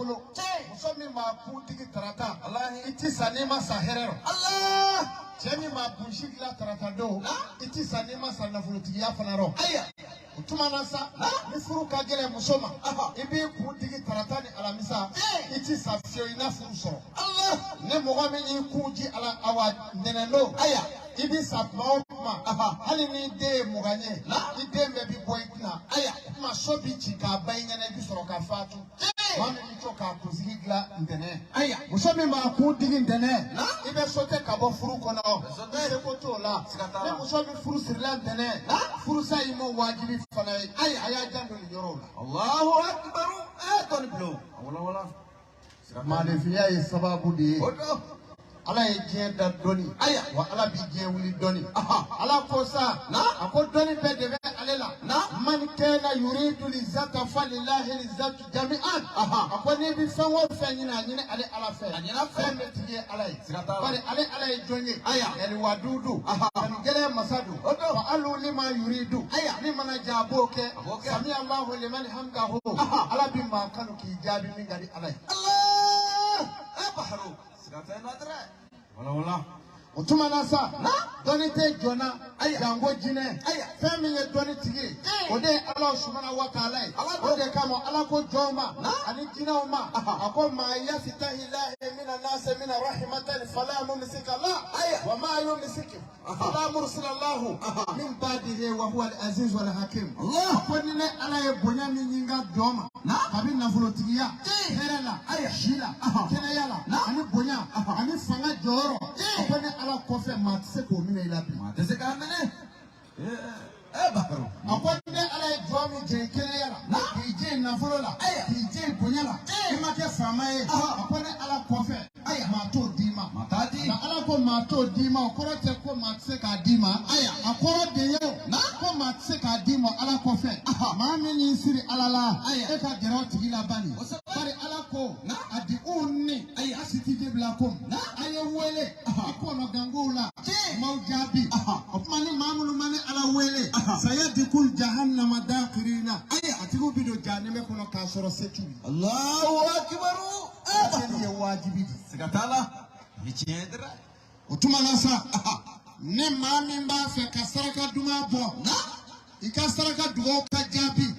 bolo. Muso min b'a kun digi tarata, i ti sa n'i ma sa hɛrɛ rɔ. Cɛ min b'a kunsi dilan tarata don, i ti sa n'i ma sa nafolotigiya fana rɔ. O tuma na sa, ni furu ka gɛlɛn muso ma, i b'i kun digi tarata ni alamisa, i ti sa fiyewu i na furu sɔrɔ. Ni mɔgɔ min y'i kun ji ala awa ntɛnɛn don, i bi sa tuma o tuma, hali n'i den ye 20 ye, i den bɛɛ bi bɔ i kunna. O tuma so bi ci k'a ban i ɲɛna, i bi sɔrɔ ka fatu. Maa min bɛ to k'a kunsigi dilan ntɛnɛn, muso min b'a kun digi ntɛnɛn, i bɛ sauter ka bɔ furu kɔnɔ, seko t'o la. Ni muso min furu sirila ntɛnɛn, furusa y'i ma wajibi fana ye. A y'a janto nin yɔrɔw la. Allahu akbar. Tɔni bulon. A wala wala. Maaninfinya ye sababu de ye. O don. Ala ye diɲɛ da dɔnni, wa Ala bi diɲɛ wuli dɔnni. Ala ko sa, a ko dɔnni bɛɛ de bɛ ale la. Man kana yuridu lizata falilahi lizatu jami'an. A ko n'i bɛ fɛn o fɛn ɲini, a ɲini ale Ala fɛ. Fɛn bɛɛ tigi ye Ala ye. Bari ale Ala ye jɔn ye? Ɛliwadudu, kanu gɛlɛn masa don. Fa'alu lima yuridu, min mana diya a b'o kɛ. Sami Allahu liman hamdahu. Ala bi maa kanu k'i jaabi min ka di Ala ye. Allah. Baharu. Siga tɛ na dɛrɛ. Wala wala. O tuma na sa, dɔnni tɛ jɔn na janko jinɛ. Fɛn min ye dɔnni tigi ye, o de ye Ala subahana wa taala ye. O de kama Ala ko jɔnw ma ani jinɛw ma, a ko ma yafitahi lahi mina nasi mina rahimatan fala mumsika la wa ma yumsik fala mursila lahu min ba'dihi wa huwa al-aziz wal hakim. Ko ni ne Ala ye bonya min ɲini ka jɔn ma, kabi nafolotigiya, hɛrɛ la, si la, kɛnɛya la, ani bonya ani fanga jɔyɔrɔ, a ko ne Ala kɔfɛ maa tɛ se k'o minɛ i la bi. Maa tɛ se k'a minɛ. Baharu. A ko ne Ala ye jɔn min jɛ kɛnɛya la, k'i jɛ nafolo la, k'i jɛ bonya la, i ma kɛ faama ye, a ko ne Ala kɔfɛ maa t'o d'i ma. Maa t'a di. Nka Ala ko maa t'o d'i ma, o kɔrɔ tɛ ko maa tɛ se k'a d'i ma. A kɔrɔ de ye ko maa tɛ se k'a d'i ma Ala kɔfɛ. Maa min y'i siri Ala la, e ka gɛrɛ o tigi la bani. Bari Ala ko a di u ni asitiji bila ko a ye wele i kɔnɔ gangow la, m'aw jaabi. O tuma ni maa minnu ma ne Ala wele, sayadikul jahannama dakirina, a tigiw bi don jahanɛmɛ kɔnɔ k'a sɔrɔ se t'u ye. Allahu akbar. Seli ye wajibi de. Siga t'a la. Ni tiɲɛ ye dɛrɛ. O tuma na sa, ni maa min b'a fɛ ka saraka duman bɔ, i ka saraka dugaw ka jaabi,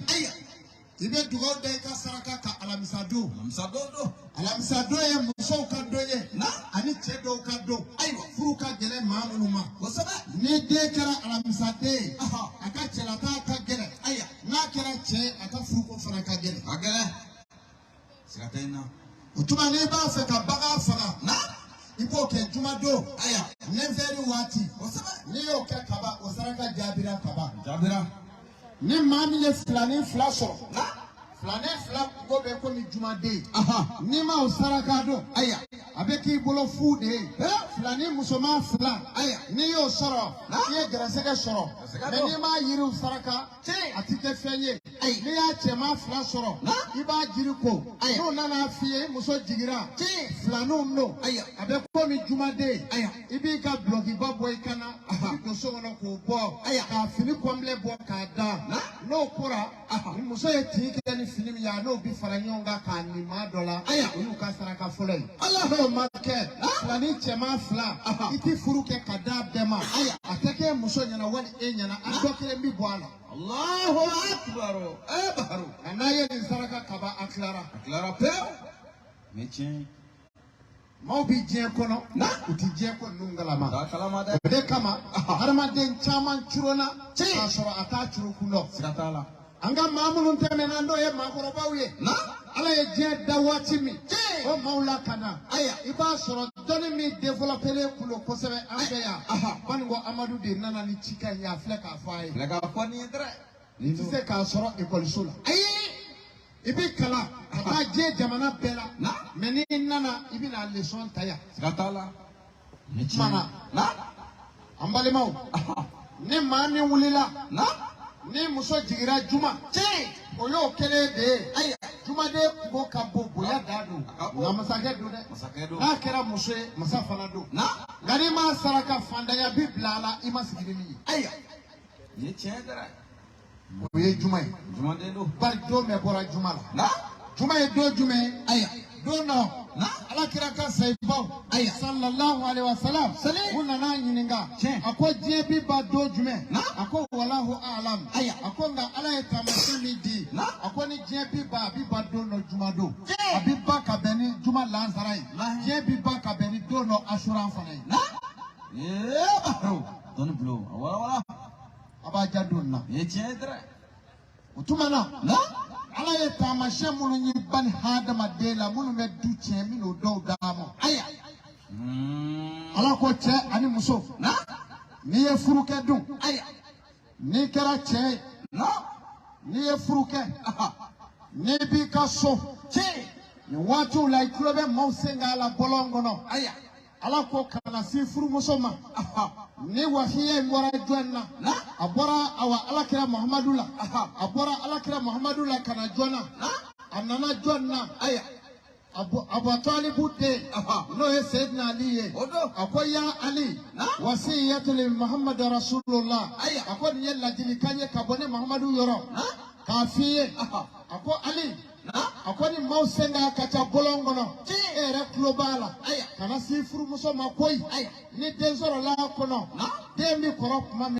i bɛ dugaw da i ka saraka ka alamisa don. Alamisa don don. Alamisa don ye musow ka don ye ani cɛ dɔw ka don. Furu ka gɛlɛn maa minnu ma. Ni den kɛra alamisa den ye, a ka cɛlata ka gɛlɛn. N'a kɛra cɛ ye, a ka furuko fana ka gɛlɛn. A gɛlɛn. Siga tɛ n na. O tuma n'i b'a fɛ ka bagan faga, i b'o kɛ jumadon 9h waati. N'i y'o kɛ kaban, o saraka jaabira kaban. Jaabira. Ni maa min ye filanin fila sɔrɔ, filanin fila kungo bɛ komi jumaden, n'i ma o saraka don, a bɛ k'i bolo fu de ye. Filanin musoman fila, n'i y'o sɔrɔ, i ye gɛrɛsɛgɛ sɔrɔ. Mɛ n'i m'a yiriw saraka, a ti kɛ fɛn ye. N'i y'a cɛman fila sɔrɔ, i b'a jiri ko, n'o nana f'i ye i muso jigira, filaninw don, a bɛ komi jumaden. I b'i ka dulɔkiba bɔ i kan na, i bɛ don so kɔnɔ k'o bɔ, k'a fini kɔnbilɛ bɔ k'a da. N'o kora, ni muso ye tin kɛ ni fini min ye, a n'o bi fara ɲɔgɔn kan k'a nin maa dɔ la, o y'u ka saraka fɔlɔ ye. N'o ma kɛ, filanin cɛman fila, i ti furu kɛ ka d'a bɛɛ ma, a tɛ kɛ muso ɲɛna wali e ɲɛna, a dɔ kelen bi bɔ a la. Allahu akbar. Baharu. Nka n'a ye nin saraka kaban, a tilara. A tilara pewu. Ni tiɲɛ ye. Maaw bi diɲɛ kɔnɔ, u ti diɲɛ ko ninnu kalama. T'a kalama dɛ. O de kama hadamaden caman curona k'a sɔrɔ a t'a curo kun dɔn. Siga t'a la. An ka maa minnu tɛmɛna, n'o ye maakɔrɔbaw ye, Ala ye diɲɛ da waati min, o maaw la ka na, i b'a sɔrɔ dɔnni min développélen kun don kosɛbɛ an fɛ yan, Baninko Amadu de nana ni cikan ye, a filɛ k'a fɔ a ye. Filɛ k'a fɔ nin ye dɛrɛ. I tɛ se k'a sɔrɔ ekɔliso la. I bɛ kalan ka taa diɲɛ jamana bɛɛ la, mɛ n'i nana, i bɛna leçon ta yan. Siga t'a la. Ni tiɲɛ Kumana an balimaw, ni maa min wulila, ni muso jigira juma, o y'o kelen de ye. Jumaden kungo ka bon, bonya dan don, nka masakɛ don dɛ. Masakɛ don. N'a kɛra muso ye, masa fana don. Nka n'i m'a saraka, fantanya bi bila a la, i ma sigi ni min ye. Ni tiɲɛ dɛrɛ. O ye juma ye. Jumaden don. Bari don bɛɛ bɔra juma la. Juma ye don jumɛn ye? Ayiwa. Don dɔ ala kira ka sahibaw Ayiwa. sallallahu alaihi wa sallam Sali. u nana ɲininka. Tiɲɛ. A ko diɲɛ bi ban don jumɛn? Naam. A ko walahu alam. Ayiwa. A ko nka ala ye taamasiyɛn min di, Naam. a ko ni diɲɛ bi ban, a bi ban don dɔ juma don. Tiɲɛ. A bi ban ka bɛn ni juma lansara ye. Lahi. Diɲɛ bi ban ka bɛn ni don dɔ asura fana ye. Ee Baharo. Dɔnni bulon. A wala wala. A b'a janto nin na. Nin ye tiɲɛ ye dɛrɛ. O tuma na Na. ala ye taamasiyɛn minnu ye bani hadamaden la minnu bɛ du tiɲɛ, n bɛn'o dɔw d'a ma. Ayiwa. Ala ko cɛ ani muso, Na. n'i ye furu kɛ dun, Ayiwa. n'i kɛra cɛ ye, Na. n'i ye furu kɛ, n'i b'i ka so, Tiɲɛ. nin waatiw la i tulo bɛ maaw sen k'a la bɔlɔn kɔnɔ. Ayiwa. Ala ko kana se furumuso ma. Ni wahiya in bɔra jɔn na? Na. A bɔra awa alakira Muhamadu la. A bɔra alakira Muhamadu la ka na jɔn na? Na. A nana jɔn na? Ayiwa. Abu Talibu den, n'o ye Seyidina Ali ye. O don. A ko ya Ali, Na. wasiyatu li Muhammad Rasulullah. Ayiwa. A ko nin ye ladilikan ye ka bɔ ne Muhamadu yɔrɔ Na. k'a f'i ye. A ko Ali, Na. a ko ni maaw sen ka ca bɔlɔn kɔnɔ, Tiɲɛ. e yɛrɛ tulo b'a la, Ayiwa. kana se furumuso ma koyi. Ayiwa. Ni den sɔrɔla a kɔnɔ, Na. den bɛ kɔrɔ tuma min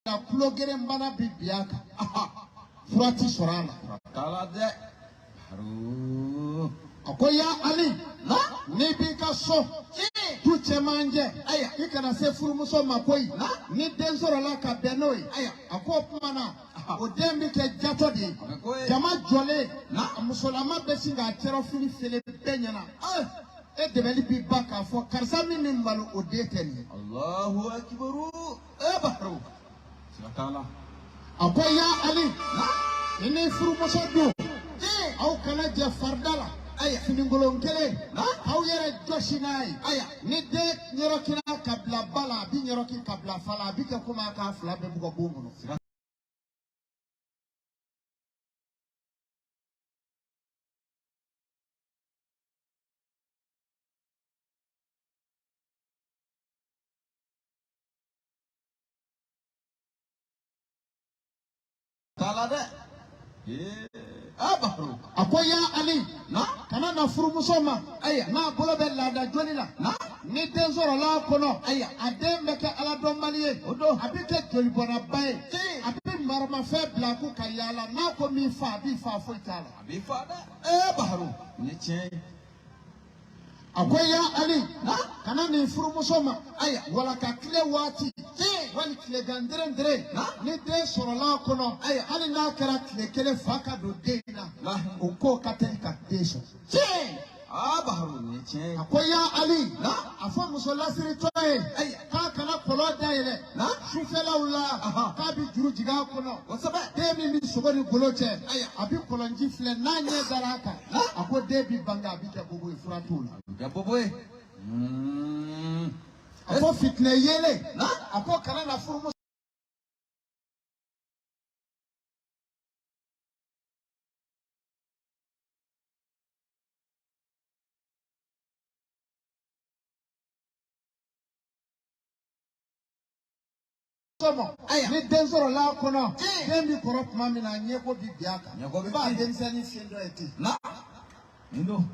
na, tulogerenbana bɛ bin a kan, fura ti sɔrɔ a la. T'a la dɛ. Baharo. A ko ya Ali, Na. n'i b'i ka so, Tiɲɛ. du cɛmancɛ, Ayiwa. i kana se furumuso ma koyi. Na. Ni den sɔrɔla ka bɛn n'o ye, Ayiwa. a ko o tuma na o den bɛ kɛ jatɔ de ye. A bɛ k'o ye. Jama jɔlen, Na. a musolama bɛ sin k'a cɛrɔfini feere bɛɛ ɲɛna. E dɛmɛli bi ban k'a fɔ karisa min bɛ malo, o den tɛ nin ye. Allahu akibaru. Ee Baharo. Siga t'a la. A ko ya Ali, Na. i ni furumuso dun, Tiɲɛ. aw kana jɛ farida la. Ayiwa. Finikolon kelen, Na. aw yɛrɛ jɔsi n'a ye. Ayiwa. Ni den ɲɛrɔkira ka bila ba la, a bi ɲɛrɔki ka bila fa la, a bi kɛ komi a k'a fila bɛɛ bugɔ bon kɔnɔ. Siga t'a la dɛ. Ee. A Baharo. A ko ya Ali, Na. kana na furumuso ma. Ayiwa. N'a bolo bɛ laada joli la, Na. ni den sɔrɔla a kɔnɔ, Ayiwa. a den bɛ kɛ aladɔnbali ye. O don. A bɛ kɛ jolibɔnnaba ye. Tiɲɛ. A bɛ maramafɛn bila a kun ka yaala, n'a ko min fa, a b'i fa, foyi t'a la. A b'i fa dɛ. Ee Baharo. Nin ye tiɲɛ ye. A ko ya Ali, Na. kana nin furumuso ma. Ayiwa. Wala ka tile waati, Tiɲɛ. wali tilegan dere, Na. ni den sɔrɔla a kɔnɔ, Ayiwa. hali n'a kɛra tile kelen fa ka don den in na, La. o ko ka teli ka den sɔrɔ. Tiɲɛ. A Baharo nin ye tiɲɛ ye. A ko ya Ali, Na. a fɔ muso lasiritɔ ye Ayiwa. k'a kana kɔlɔn dayɛlɛ Na. sufɛlaw la, k'a bɛ juru jigin a kɔnɔ. Kosɛbɛ. Den min bɛ sogo ni golo cɛ, Ayiwa. a bɛ kɔlɔnji filɛ, n'a ɲɛ dara a kan, Na. a ko den bɛ bange, a bɛ kɛ bobo ye, fura t'o la. A bɛ kɛ bobo ye. A ko fitinɛ yeelen, Na. a ko kana na furumuso ma. Ayiwa. Ni den sɔrɔla a kɔnɔ, Tiɲɛ. den bɛ kɔrɔ tuma min na, a ɲɛko bɛ bin a kan. Ɲɛko bɛ I b'a bin. denmisɛnnin sen dɔ ye ten. Na. Nin don.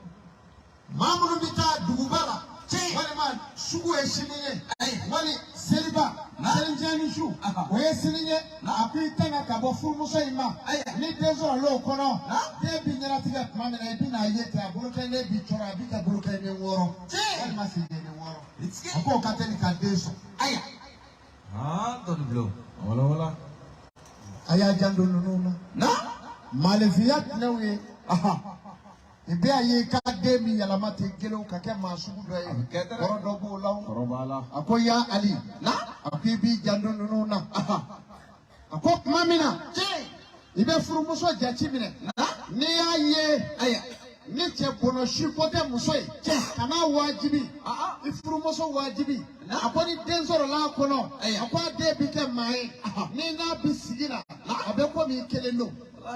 Maa minnu bɛ taa duguba la, Tiɲɛ. walima sugu ye sini ye, Ayiwa. wali seliba, Na. selincɛni su, Aha. o ye sini ye. Na. A ko i tanga ka bɔ furumuso in ma. Ayiwa. Ni den sɔrɔla o kɔnɔ, Na. den bɛ ɲɛnatigɛ tuma min na, i bɛ n'a ye ten, a bolokɛnden bɛ cɔrɔ, a bɛ kɛ bolokɛnden 6, Tiɲɛ. walima senkɛnden 6. Itigi. A k'o ka teli ka den sɔrɔ. Ayiwa. Aa dɔnni bulon. A wala wala. A y'a janto ninnu na. Na. Maalefiya tinɛw ye. I bɛ a ye i ka den min yɛlɛma ten kelen ka kɛ maa sugu dɔ ye. A bɛ kɛ dɛrɛ. Kɔrɔ dɔ b'o la o. Kɔrɔ b'a la. A ko ya Ali, Na. a ko i b'i janto ninnu na. A ko tuma min na Tiɲɛ. i bɛ furumuso jate minɛ, Na. n'i y'a ye Ayiwa. ni cɛ bɔnɔ si ko tɛ muso ye, kana wajibi Aa. i furumuso wajibi. Na. A ko ni den sɔrɔla a kɔnɔ, Ayiwa. a ko a den bɛ kɛ maa ye, ni n'a bɛ sigi la, A bɛ komi i kelen don,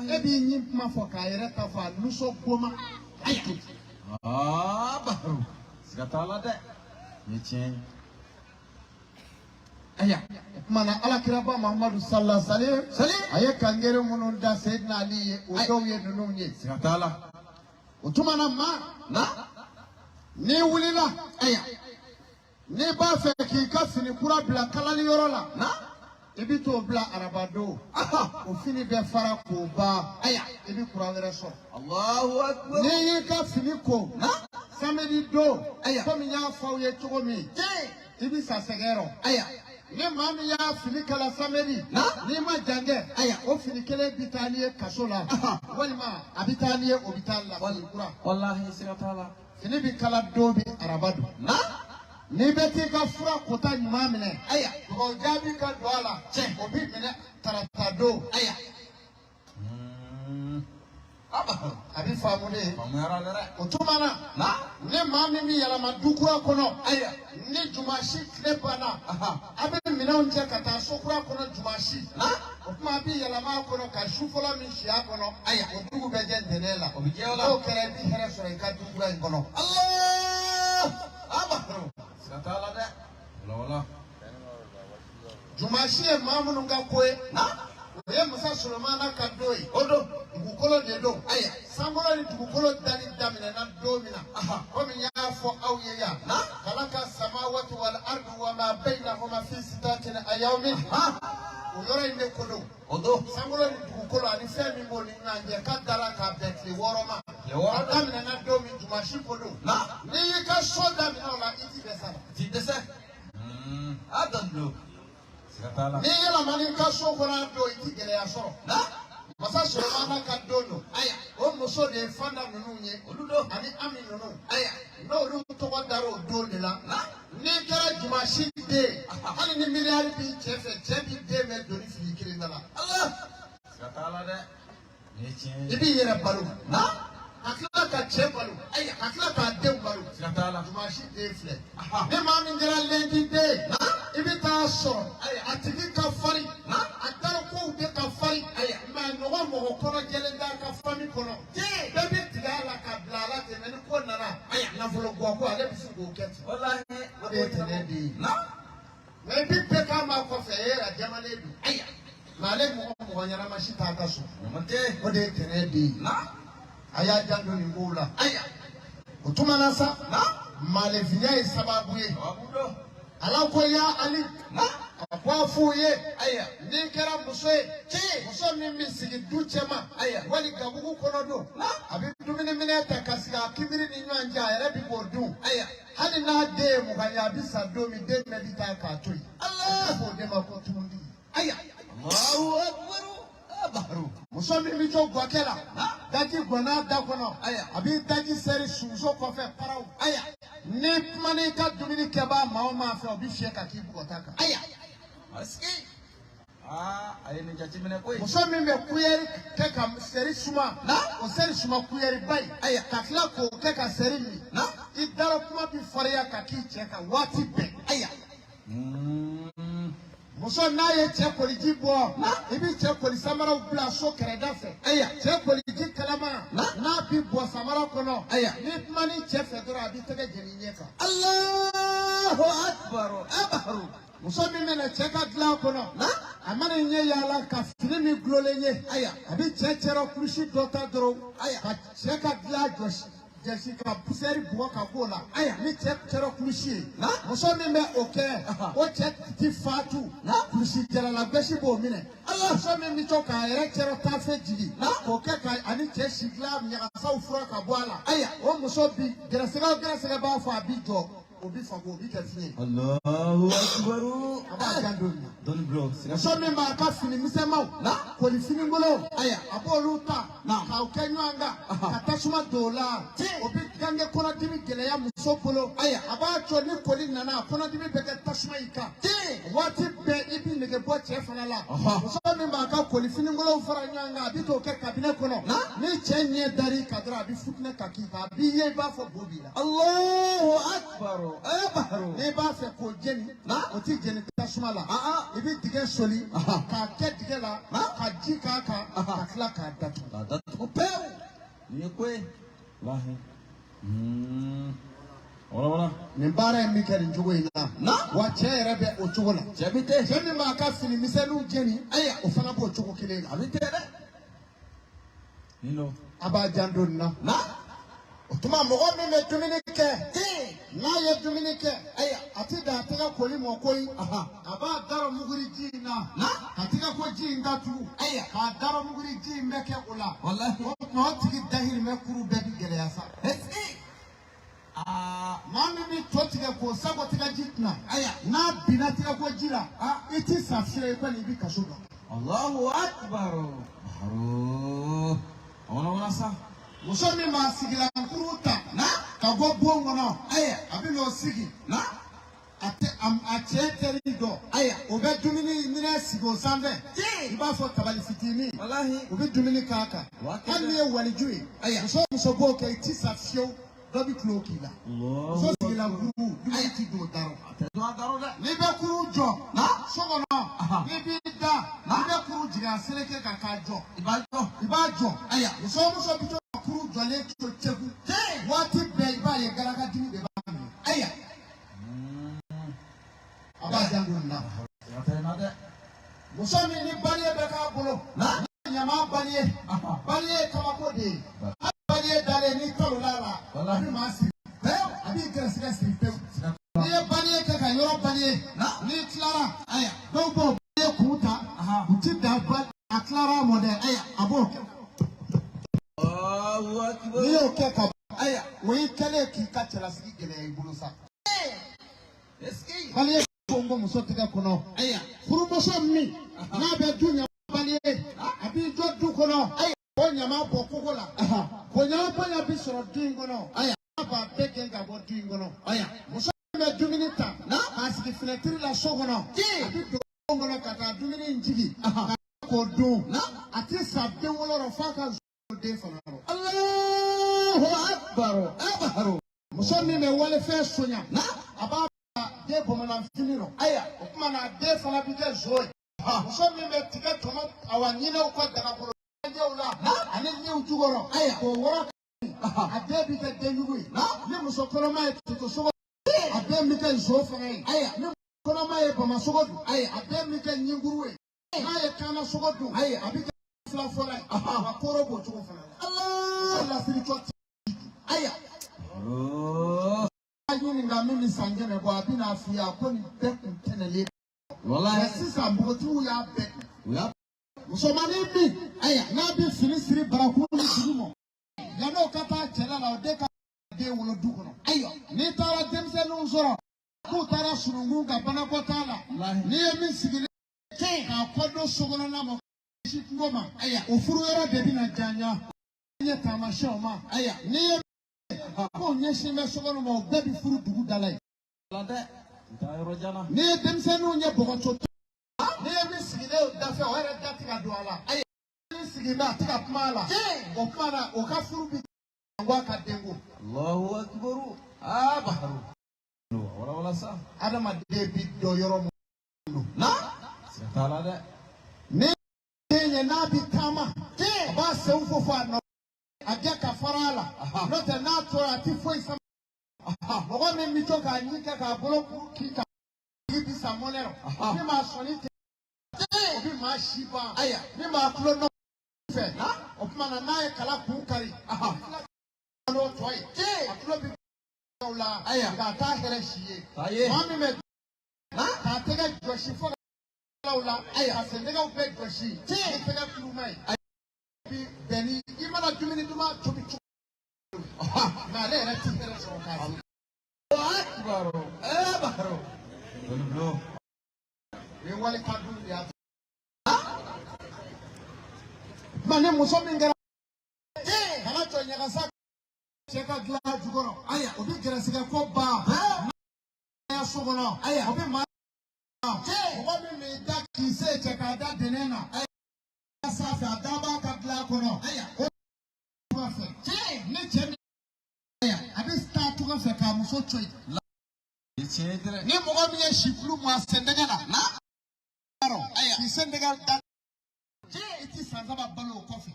e b'i ɲin kuma fɔ k'a yɛrɛ ta fɔ, a nisɔn goma a y'a to. Aa Baharu, siga t'a la dɛ, nin ye tiɲɛ ye. Aya, o tuma na alakiraba Muhamadu sallallahu alaihi Sali. A ye kangere minnu da Seyidina Ali ye, o dɔw ye ninnu ye. Siga t'a la. O tuma na maa Na. n'i wulila, Aya. n'i b'a fɛ k'i ka fini kura bila kalali yɔrɔ la, Na. i bɛ t'o bila araba don. O fini bɛ fara k'o ban, Aya. i bɛ kura wɛrɛ sɔrɔ. Allahu akbar. N'i y'i ka fini ko Na. samedi don, Aya. komi n y'a fɔ aw ye cogo min, Tiɲɛ. i bɛ sa sɛgɛn rɔ. Aya. Ni maa min y'a fini kala samedi, Na. n'i ma jan kɛ, Aya. o fini kelen bɛ taa n'i ye kaso la, walima a bɛ taa n'i ye hôpital la, fini kura. Walahi, siga t'a la. Fini bɛ kala don min, araba don. Na. N'i bɛ t'i ka fura kota ɲuman minɛ, Aya. dugawu jaabi ka don a la, Tiɲɛ. o bɛ minɛ tarata don. Aya. A Baharu. A bɛ faamu de. Faamuyara dɛ. O tuma na, Na. ni maa min bɛ yɛlɛma du kura kɔnɔ, Aya. ni jumasi tile banna, Aha. a bɛ minɛnw cɛ ka taa so kura kɔnɔ jumasi. Na. O tuma a bɛ yɛlɛma a kɔnɔ ka su fɔlɔ min si a kɔnɔ, Aya. o dugu bɛ jɛ ntɛnɛn la. O bɛ jɛ o la. N'o kɛra, i bɛ hɛrɛ sɔrɔ i ka du kura in kɔnɔ. Allah. A Baharu. Siga t'a la dɛ. Wala wala. Jumasi ye maa minnu ka ko ye, Na. o ye Musa Solomana ka don ye. O don. Dugukolo de don. Aya. Sankolo ni dugukolo dali daminɛna don min na, Aha. komi n y'a fɔ aw ye yan, Na. kalaka samawati wal ardu wa ma bainahuma fi sitatin ayawmin, Ha. o yɔrɔ in de ko don. O don. Sankolo ni dugukolo ani fɛn min b'o ni ɲɔgɔn cɛ, k'a dara k'a bɛn tile 6 ma. Tile 6 A daminɛna don min, jumasi ko don. Na. N'i y'i ka so daminɛ o la, i ti dɛsɛ a la. Ti dɛsɛ. A dan don. Siga t'a la. N'i yɛlɛman'i ka so kɔnɔ a don, i ti gɛlɛya sɔrɔ. Na. Masa Solomana ka don don. Aya. O muso de ye Fanda ninnu ye, Olu don. ani Ami ninnu. Aya. N'olu tɔgɔ dara o don de la. Na. N'i kɛra jumasi den ye, hali ni miliyari b'i cɛ fɛ, cɛ b'i den bɛɛ doni fili kelen da la. Allah. Siga t'a la dɛ. Nin ye tiɲɛ I ye. b'i yɛrɛ balo, Na. ka tila ka cɛ balo, ka tila k'a denw balo. Siga t'a la. Jumasi den filɛ. Aha. Ni maa min kɛra lundi den ye, i bɛ taa sɔrɔ Aya. a tigi ka farin, Na. a tarikuw bɛ ka farin, Aya. mais ɲɔgɔn mɔgɔ kɔnɔ jɛlen t'a ka famille kɔnɔ. Tiɲɛ. Bɛɛ bɛ tigɛ a la k'a bila a la ten, mais ni ko nana, Aya. nafolo bɔ ko ale bɛ se k'o kɛ ten. Walahi. O de ye tɛnɛn den ye. Na. Mais i bɛ bɛɛ k'a ma kɔfɛ, e yɛrɛ jamalen don. Aya. Mais ale mɔgɔ mɔgɔ ɲɛnama si t'a ka so. Ɲuman tɛ. O de ye tɛnɛn den ye. Na. A y'a janto nin kow la. Aya. O tuma na sa, Na. maalefinya ye sababu ye. Sababu don. Ala ko ya Ali, Na. a ko a f'u ye, Aya. n'i kɛra muso ye, Tiɲɛ. muso min bɛ sigi du cɛma, Aya. wali gabugu kɔnɔ don, Na. a bɛ dumuni minɛ ta ka sigi a kinbiri ni ɲɔgɔn cɛ, a yɛrɛ bɛ k'o dun. Aya. Hali n'a den ye 20 ye, a bɛ sa don min, den bɛɛ bɛ taa k'a to yen. Allah. A bɛ fɔ o den ma ko tumuntigi. Aya. Allahu akbar. A Baharu. Muso min bɛ jɔ gakɛ la, daji gɔnna da kɔnɔ, Aya. a b'i daji sɛri sunso kɔfɛ paraw. Aya. Ni kuma n'i ka dumuni kɛbaa maa o maa fɛ, o bɛ fiyɛ ka k'i bugɔta kan. Aya. Asiki. Aa, a ye nin jateminɛ koyi. Muso min bɛ kuyɛri kɛ ka sɛri suma, Na. o sɛri suma kuyɛri ba in, Aya. ka tila k'o kɛ ka sɛri min, Na. i dara kuma bɛ farinya ka k'i cɛ kan waati bɛɛ. Aya. Muso n'a ye cɛ koliji bɔ, Na. i bɛ cɛ koli samaraw bila so kɛrɛda fɛ. Aya. Cɛ koliji kalama, Na. n'a bi bɔ samara kɔnɔ, Aya. ni kuma ni cɛ fɛ dɔrɔn, a b'i tɛgɛ jeni i ɲɛ kan. Allahu akbar. A Baharu. Muso min bɛna cɛ ka dilan kɔnɔ, Na. a mana ɲɛ yaala ka fini min gulonlen ye, Aya. a bɛ cɛ cɛrɔ kulusi dɔ ta dɔrɔn, Aya. ka cɛ ka dilan jɔsi jɛsi ka pusɛri bugɔ ka b'o la. Aya. Ni cɛ cɛrɔ kulusi ye, Na. muso min bɛ o kɛ, Aha. o cɛ ti fatu, Na. kulusi jalalagosi b'o minɛ. Allah. Muso min bɛ to k'a yɛrɛ cɛrɔ taafe jigin, Na. k'o kɛ ka ani cɛ si dilan ɲagasaw fura ka bɔ a la. Aya. O muso bi gɛrɛsɛgɛ o gɛrɛsɛgɛ b'a fɔ, a bi jɔ, o bi fago, o bi kɛ fiɲɛ ye. Allahu akbar. A b'a janto nin na. Dɔnni bulon. Siga. Muso min b'a ka fini misɛnmanw, Na. koli finigolo, Aya. a b'olu ta Na. k'aw kɛ ɲɔgɔn kan, Aha. ka tasuma don o la, Tiɲɛ. o bɛ Gange kɔnɔdimi gɛlɛya muso bolo, ayiwa, a b'a jɔ ni koli nana, a kɔnɔdimi bɛ kɛ tasuma i kan waati bɛɛ. I b'i nege bɔ cɛ fana la. Muso min b'a ka koli finikolonw fara ɲɔgɔn kan, a bɛ t'o kɛ kabinɛ kɔnɔ, ni cɛ ɲɛ dar'i kan dɔrɔn, a bɛ futinɛ ka k'i kan, a b'i ye i b'a fɔ bo b'i la. Allahu akbar. Eh, Bahru. N'i b'a fɛ k'o jeni, o tɛ jeni tasuma la. I bɛ dingɛ soli k'a kɛ dingɛ la, ka ji k'a kan, ka tila k'a datugu. K'a datugu pewu. Nin ye ko ye. Walahi. Wala wala. Nin baara in bɛ kɛ nin cogo in na. Wa cɛ yɛrɛ bɛ o cogo la. Cɛ bi ten. Cɛ min b'a ka fini misɛnninw jeni, ayiwa, o fana b'o cogo kelen na. A bi ten dɛ. Nin don. A b'a janto nin na. O tuma, mɔgɔ min bɛ dumuni kɛ, n'a ye dumuni kɛ, ayiwa, a ti dan a tɛgɛ koli mɔ koyi. A b'a darɔ muguri ji in na, ka tɛgɛ ko ji in datugu, ayiwa, k'a darɔ muguri ji in bɛ kɛ o la. Walahi. O tuma, o tigi dahirimɛ kuru bɛɛ bi gɛlɛya sa. Est-ce aa Maa min bɛ to tigɛ k'o sago tigɛ ji tɛna, ayiwa, n'a binna tigɛ ko ji la, i ti sa fiyewu, i kɔni i bɛ kaso dɔn. Allahu akbar. Bahru. Wala wala sa. Muso min b'a sigilankuru ta ka bɔ bon kɔnɔ, Ayiwa. a bɛ n'o sigi, Na. a tɛ a cɛ teri dɔn, Ayiwa. o bɛ dumuni minɛn sigi o sanfɛ, i b'a fɔ tabali fitinin, Walahi. u bɛ dumuni k'a kan. Wa kɛ Hali n'i ye waliju ye, Ayiwa. muso o muso b'o kɛ, i ti sa fiyewu, dɔ bɛ tulo k'i la. Muso sigilankuru, dumuni ti don o da rɔ. A tɛ don a darɔ dɛ. N'i bɛ kuru jɔ so kɔnɔ, n'i b'i da, i bɛ kuru jigin a seleke kan k'a jɔ. I b'a jɔ. I b'a jɔ. Ayiwa. Muso o muso bɛ to ka kuru jɔlen to cɛku waati bɛɛ, i b'a ye galaka dimi de b'a minɛ. Ayiwa. A b'a janto nin na. A tɛ na dɛ. Muso min ni baliye bɛ k'a bolo, ɲama baliye, baliye ye kabako de ye. Hali baliye dalen, n'i talola la, a bɛ maa siri pewu, a b'i gɛrɛsɛgɛ siri pewu. N'i ye baliye kɛ ka yɔrɔ baliye, n'i tilara, Ayiwa. dɔw b'o baliye kun ta, u ti dan ba a tilara mɔ dɛ, a b'o kɛ. Allahu akbar. N'i y'o kɛ ka ban, Ayiwa. o y'i kɛlen k'i ka cɛlasigi gɛlɛya i bolo sa. Est-ce que. Baliye ko n ko muso tɛgɛ kɔnɔ. Ayiwa. Furumuso min n'a bɛ du ɲama baliye, a b'i jɔ du kɔnɔ, o ɲama bɔ kogo la, bonya o bonya bi sɔrɔ du in kɔnɔ, Ayiwa. a b'a bɛɛ gɛn ka bɔ du in kɔnɔ. Ayiwa. Muso min bɛ dumuni ta k'a sigi finɛtiri la so kɔnɔ, a bɛ don bon kɔnɔ ka taa dumuni in jigi k'o dun, a ti sa den wolo rɔ f'a ka den fana rɔ. Allahu akbar. Eh, Bahru. Muso min bɛ walifɛn sonya, a b'a bila den bamananfini rɔ, Ayiwa. o tuma na, den fana bɛ kɛ zo ye. Muso min bɛ tigɛ tɔmɔ, awa, ɲinɛw ka dagakolo jɛw la ani ɲinw jukɔrɔ, Ayiwa. k'o wɔrɔ, a den bɛ kɛ denjugu ye. Ni muso kɔnɔma ye toto sogo, a den bɛ kɛ zo fana ye. Ayiwa. Ni kɔnɔma ye bamasogo dun, a den bɛ kɛ ɲinkuru ye. N'a ye kaana sogo dun, Ayiwa. a bɛ kɛ fila fɔlɔ ye. Wa koro b'o cogo fana la. Allah. Lasiri cɔ. Ayiwa. Bahru. A ɲininka min bɛ san 100 bɔ, a bɛna f'i ye a ko nin bɛɛ kun tɛnɛlen. Walahi. Mɛ sisan, npogotigiw y'a bɛɛ dun. U y'a Musomanin min, Ayiwa. n'a bɛ fini siri barakun ni dugu ma, yann'o ka taa cɛla la, o den ka den wolo du kɔnɔ. Ayiwa. N'i taara denmisɛnninw sɔrɔ k'u taara sununkun ka banakɔ t'a la, Walahi. n'i ye min sigilen k'a kɔ don sokɔnɔna ma, si kungo ma, Ayiwa. o furu yɔrɔ de bɛna janya ɲɛ taamasiyɛnw ma. Ayiwa. N'i ye k'o ɲɛsin bɛ sokɔnɔ ma, o bɛɛ bɛ furu dugu da la yen. La dɛ. N taa yɔrɔ jan na. N'i ye denmisɛnninw ye bɔgɔso, n'i ye min sigilen o dafɛ, o yɛrɛ da tɛ ka don a la. Ayiwa. Min sigilen bɛ, a tɛ ka kuma a la. O kuma na, o ka furu bi bɔ a ka denko. Allahu akbar. Ah, Bahru. Wala wala sa. Adamaden bi dɔ yɔrɔ mun. Na. Siga t'a la dɛ. Ni den ye n'a bi taama, a b'a senw fo fo a nɔ, a gɛ ka fara a la, n'o tɛ n'a tora, a ti foyi sama. Mɔgɔ min bɛ to k'a ɲi kɛ k'a bolo kuru k'i kan, i bi sa mɔnɛ rɔ. Min m'a sɔnni tɛ, o bi maa si ban. Ayiwa. Min b'a tulo nɔ fɛ, o tuma na, n'a ye kala kun kari, a tila ka n'o tɔ ye, a tulo bi o la. Ayiwa. Nka a t'a hɛrɛ si ye. T'a ye. Maa min bɛ k'a tɛgɛ jɔsi fo ka la, Ayiwa. ka sendɛgɛw bɛɛ jɔsi ni tɛgɛ tuluma ye, bi bɛn ni i mana dumuni duman tobi cogo, nka ale yɛrɛ ti hɛrɛ sɔrɔ k'a dun. Allahu akbar. Eh, Bahru. Bulbulu. O ye wali ka dun de y'a tuma ni muso min kɛra kana jɔ ɲagasa cɛ ka dilan jukɔrɔ. O bɛ gɛrɛsɛgɛ ko ban so kɔnɔ. O bɛ maa mɔgɔ min b'i da k'i se cɛ k'a da dɛnɛn na sanfɛ, a da b'a ka dilan kɔnɔ. O tunga fɛ, ni cɛ min a bɛ taa tunga fɛ k'a muso to yen. Ni mɔgɔ min ye situlu mun a sendɛgɛ la, k'i sendɛgɛ da, i ti san 3 balo o kɔfɛ.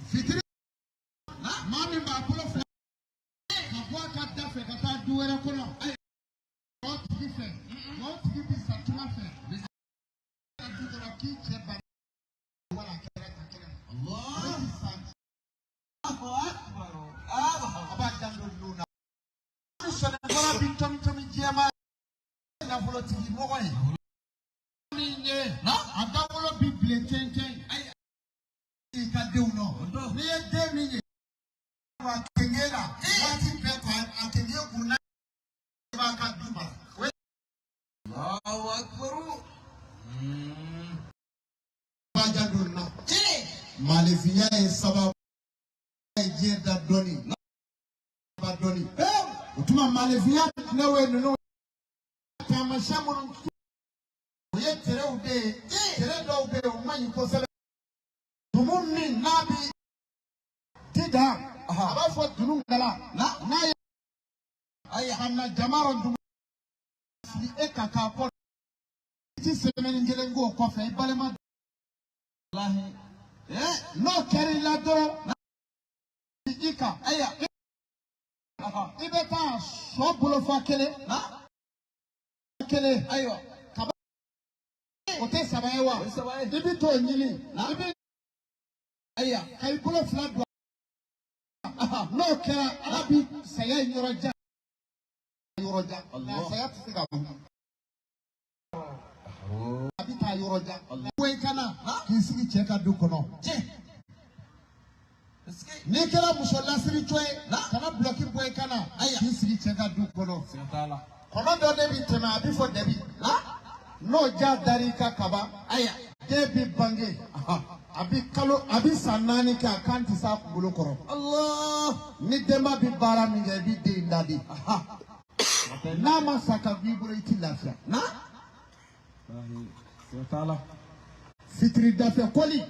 Fitiri, maa min b'a bolo fila ka bɔ a ka da fɛ ka taa du wɛrɛ kɔnɔ, o tigi fɛ, o tigi bi sa tunga fɛ ka du kɔnɔ k'i cɛ ba wala a kɛra ka kɛnɛ ma. O ti san. A b'a janto ninnu na. Ni sɔnnikɔrɔ bi tɔmi tɔmi jɛman, nafolotigi mɔgɔ ye min ye, a dawolo bi bilen cɛncɛn i ka denw nɔ. N'i ye den min ye a kenge la waati bɛɛ, ka a kenge kun na, i b'a ka du mara. Allahu akbar. B'a janto nin na. Maalefinya ye sababu ye diɲɛ da dɔɔni ba dɔɔni. O tuma maalefinya tɛnɛw ye ninnu taamasiyɛn minnu, o ye terew de ye. Tere dɔw bɛ yen, o man ɲi kosɛbɛ. Tumu min n'a bi ti da, a b'a fɔ dunun gala n'a ye ka na jama rɔ dugu sigi e ka k'a kɔ, i ti sɛmɛni kelen k'o kɔfɛ i balima. N'o kɛra i la dɔrɔn, i kan i bɛ taa sɔ bolofa kelen kelen, ayiwa, kaba o tɛ 3 ye wa? I bɛ t'o ɲini, i bɛ ayiwa ka i bolo fila don. N'o kɛra, Ala bi saya in yɔrɔ jan yɔrɔ jan, nka saya tɛ se ka bɔ, a bɛ taa yɔrɔ jan. Bɔ i kana k'i sigi cɛ ka du kɔnɔ. N'i kɛra muso lasiritɔ ye, kana bulɔki bɔ i kana k'i sigi cɛ ka du kɔnɔ. Kɔnɔ dɔ de bi tɛmɛ, a bɛ fɔ dɛbi, n'o ja dar'i ka kaba, den bi bange, a bi kalo, a bi san 4 kɛ, a kan tɛ s'a kunkolo kɔrɔ. Ni denba bi baara min kɛ, i bi den in ladi. N'a ma sa ka b'i bolo, i ti lafiya. Fitiri dafɛ kɔli,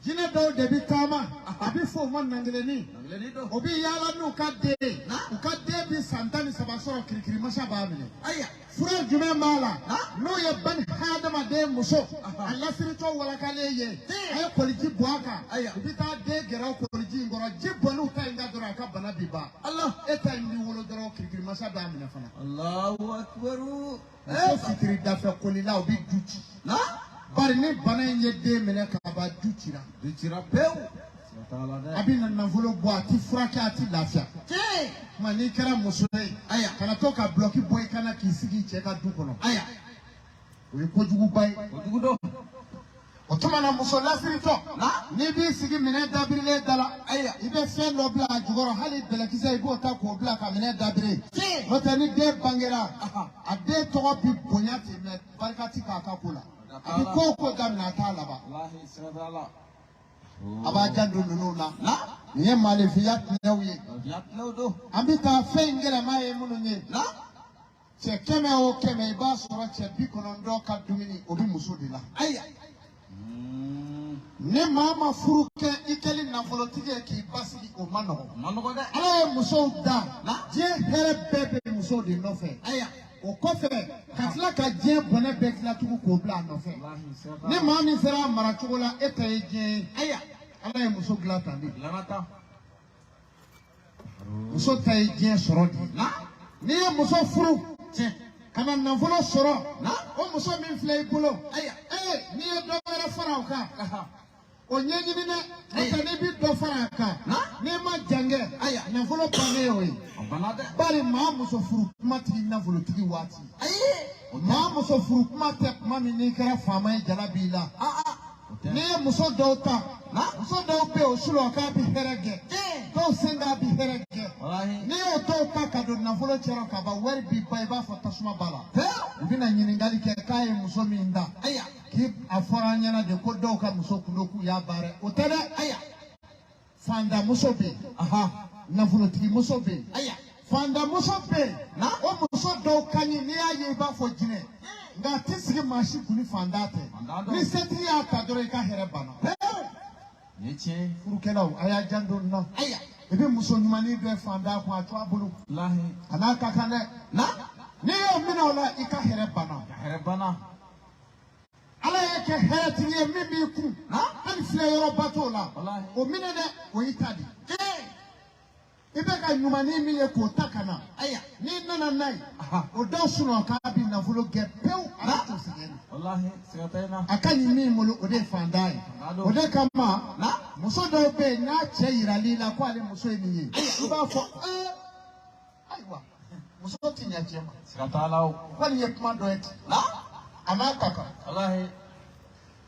jinɛ dɔw de bi taama, a bi fɔ o ma nangelenni. O bi yaala n'u ka den ye. U ka den bi san 13 sɔrɔ, kirikirimasa b'a minɛ. Fura jumɛn b'a la? N'o ye bani hadamaden muso a lasiritɔ walakalen ye, a ye koliji bɔn a kan, u bɛ taa den gɛrɛ o koliji in kɔrɔ. Ji bɔnn'u ta in kan dɔrɔn, a ka bana bi ban. E ta in b'i wolo dɔrɔn, kirikirimasa b'a minɛ fana. Muso fitiri dafɛ kolila, o bɛ du ci. Bari ni bana in ye den minɛ ka ban, du cira. A bɛ na nafolo bɔ, a ti furakɛ, a ti lafiya. Tuma n'i kɛra muso ye, kana to ka bulɔki bɔ i kana k'i sigi i cɛ ka du kɔnɔ. O ye kojuguba ye. O tuma na muso lasiritɔ, n'i b'i sigi minɛn dabirilen da la, i bɛ fɛn dɔ bila a jukɔrɔ, hali bɛlɛkisɛ i b'o ta k'o bila ka minɛn dabiri. N'o tɛ, ni den bangera, a den tɔgɔ bi bonya ten, mɛ barika ti k'a ka ko la. A bɛ ko o ko daminɛ, a t'a laban. A b'a janto ninnu na. Nin ye maalefinya tɛnɛw ye. An bɛ taa fɛn in gɛlɛma ye minnu ye, cɛ 100 o 100, i b'a sɔrɔ cɛ 90 ka dumuni o bɛ muso de la. Ni maa ma furu kɛ, i kɛli nafolotigi ye k'i basigi, o ma nɔgɔn. Ala ye musow da, diɲɛ hɛrɛ bɛɛ bɛ musow de nɔfɛ. O kɔfɛ ka tila ka diɲɛ bɔnɛ bɛɛ tila tugun k'o bila a nɔfɛ. Ni maa min sera a maracogo la, e ta ye diɲɛ ye. Ala ye muso dilan tan de. Muso ta ye diɲɛ sɔrɔ de ye. N'i ye muso furu ka na nafolo sɔrɔ, o muso min filɛ i bolo, ee, n'i ye dɔ wɛrɛ fara o kan, o ɲɛɲini dɛ. N'o tɛ, n'i bi dɔ fara a kan, n'i ma jan kɛ, nafolo bannen y'o ye. Bari maa muso furu kuma tigi nafolotigi waati, maa muso furu kuma tɛ kuma min n'i kɛra faama ye, jala b'i la. N'i ye muso dɔw ta, muso dɔw bɛ yen, o sulɔ k'a bɛ hɛrɛ gɛ, dɔw sen k'a bɛ hɛrɛ gɛ. N'i y'o dɔw ta ka don nafolo cɛrɔ ka ban, wari b'i ban, i b'a fɔ tasuma b'a la. U bɛna ɲininkali kɛ k'a ye muso min ta. K'i a fɔra an ɲɛna de ko dɔw ka muso kun don k'u y'a baara, o tɛ dɛ. Fantanmuso bɛ yen, nafolotigimuso bɛ yen. Fantanmuso bɛ yen, o muso dɔw ka ɲi, n'i y'a ye i b'a fɔ jinɛ, nka a tɛ sigi maa si kun ni fantan tɛ. Ni setigi y'a ta dɔrɔn, i ka hɛrɛ banna. Nin ye tiɲɛ ye. Furukɛlaw, a y'a janto nin na. I bɛ muso ɲumannin dɔ ye fantan kun, a to a bolo. Walahi. A n'a ka kan dɛ. N'i y'o minɛ o la, i ka hɛrɛ banna. Ka hɛrɛ banna. Ala y'a kɛ hɛrɛtigi ye min b'i kun, hali filɛ yɔrɔba t'o la. Walahi. O minɛ dɛ, o y'i ta de ye. I bɛ ka ɲumannin min ye k'o ta ka na, n'i nana n'a ye, o dɔw sunɔgɔ k'a bɛ nafolo gɛn pewu, a bɛ to sɛgɛn na. Walahi, siga tɛ n na. A ka ɲi min bolo, o de ye fantan ye. O de kama muso dɔw bɛ yen, n'a cɛ yiral'i la ko ale muso ye nin ye, i b'a fɔ ee, ayiwa, muso ti ɲɛ cɛ ma. Siga t'a la o. Kɔni ye kuma dɔ ye ten, a n'a ka kan. Walahi.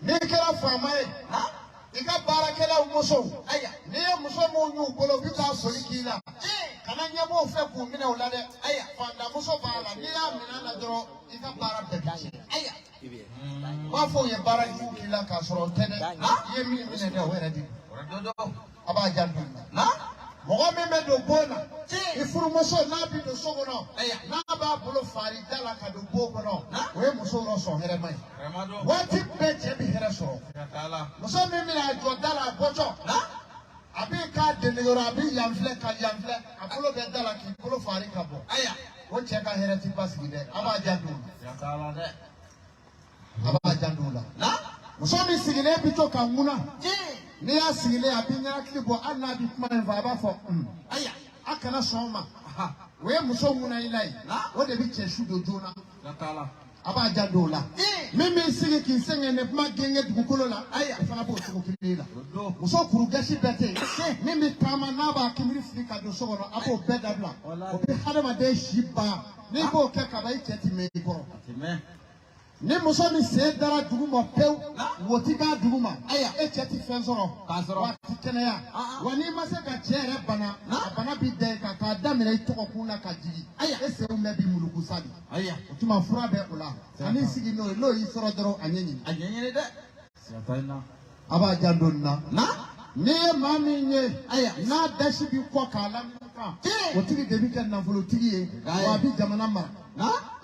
N'i kɛra faama ye, i ka baarakɛlaw musow, n'i ye muso minnu y'u bolo u bɛ taa soli k'i la, kana ɲɛbɔ u fɛ k'u minɛ u la dɛ. Fantanmuso b'a la, n'i y'a minɛ a la dɔrɔn, i ka baara bɛɛ bɛ tiɲɛ. U b'a fɔ u ye baara jugu k'i la k'a sɔrɔ o tɛ dɛ. I ye min minɛ dɛ, o yɛrɛ de don. O yɛrɛ de don. A b'a janto nin na. Mɔgɔ min bɛ don bon na, i furumuso n'a bɛ don so kɔnɔ, n'a b'a bolo fari da la ka don bon kɔnɔ, o ye muso yɔrɔ sɔn hɛrɛma ye. Hɛrɛma don. Waati bɛɛ cɛ bɛ hɛrɛ sɔrɔ. Siga t'a la. Muso min bɛna a jɔ da la, a bɔtɔ, a b'i k'a dendeyɔrɔ, a bɛ yan filɛ ka yan filɛ, a bolo bɛ da la k'i bolo fari ka bɔ, o cɛ ka hɛrɛ ti basigi dɛ. A b'a janto o la. Siga t'a la dɛ. A b'a janto o la. Muso min sigilen bɛ to ka ŋuna, n'i y'a sigilen, a bɛ ɲɛnakili bɔ, hali n'a bɛ kuma in fɔ, a b'a fɔ un, a kana sɔn o ma. O ye muso ŋuna i la ye, o de bɛ cɛ su don joona. Siga t'a la. A b'a janto o la. Min b'i sigi k'i sɛgɛn ni kuma genge dugukolo la, o fana b'o cogo kelen la. O don. Muso kurugasi bɛɛ tɛ yen min bɛ taama n'a b'a kinbiri fili ka don so kɔnɔ, a b'o bɛɛ dabila. O bɛ hadamaden si ban. N'i b'o kɛ kaban, i cɛ ti mɛn i kɔrɔ. A ti mɛn. Ni muso min sen dara dugu ma pewu, wo ti k'a dugu ma, e cɛ ti fɛn sɔrɔ. K'a sɔrɔ. Wa a ti kɛnɛya. Wa n'i ma se ka cɛ yɛrɛ bana, a bana b'i da i kan k'a daminɛ i tɔgɔkun na ka jigin, e senw bɛɛ b'i muluku sa de. O tuma fura bɛ o la. Kan'i sigi n'o ye, n'o y'i sɔrɔ dɔrɔn, a ɲɛ ɲini. A ɲɛɲini dɛ. Siga tɛ n na. A b'a janto nin na. N'i ye maa min ye n'a dasi b'i kɔ k'a lamini kan, o tigi de bɛ kɛ nafolotigi ye, wa a bɛ jamana mara,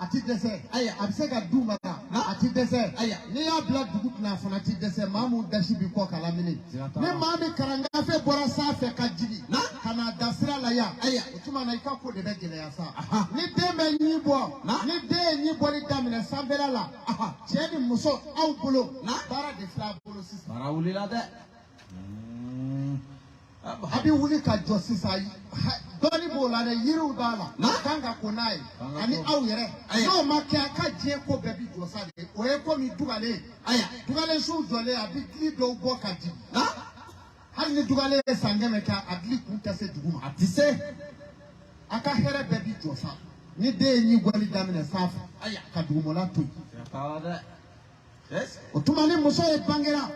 a ti dɛsɛ. A bɛ se ka du mara, a ti dɛsɛ. N'i y'a bila dugu kunna, a fana ti dɛsɛ. Maa mun dasi b'i kɔ k'a lamini, ni maa min karangafe bɔra sanfɛ ka jigin ka na da sira la yan, o tuma na i ka ko de bɛ gɛlɛya sa. Ni den bɛ ɲi bɔ, ni den ye ɲi bɔli daminɛ sanfɛla la, cɛ ni muso aw bolo, baara de filɛ a bolo sisan. Baara wulila dɛ. A bɛ wuli ka jɔ sisan, dɔɔni b'o la dɛ, yiriw b'a la, kan ka ko n'a ye ani aw yɛrɛ. N'o ma kɛ, a ka diɲɛ ko bɛɛ bi jɔ sa de. O ye komi dugalen, dugalen su jɔlen, a bɛ gili dɔw bɔ ka jigin. Hali ni dugalen ye san 100 kɛ, a gili kun tɛ se dugu ma. A ti se. A ka hɛrɛ bɛɛ bi jɔ sa ni den ye ɲi bɔli daminɛ sanfɛ ka dugumɔla to yen. Siga t'a la dɛ. O tuma ni muso ye bangera,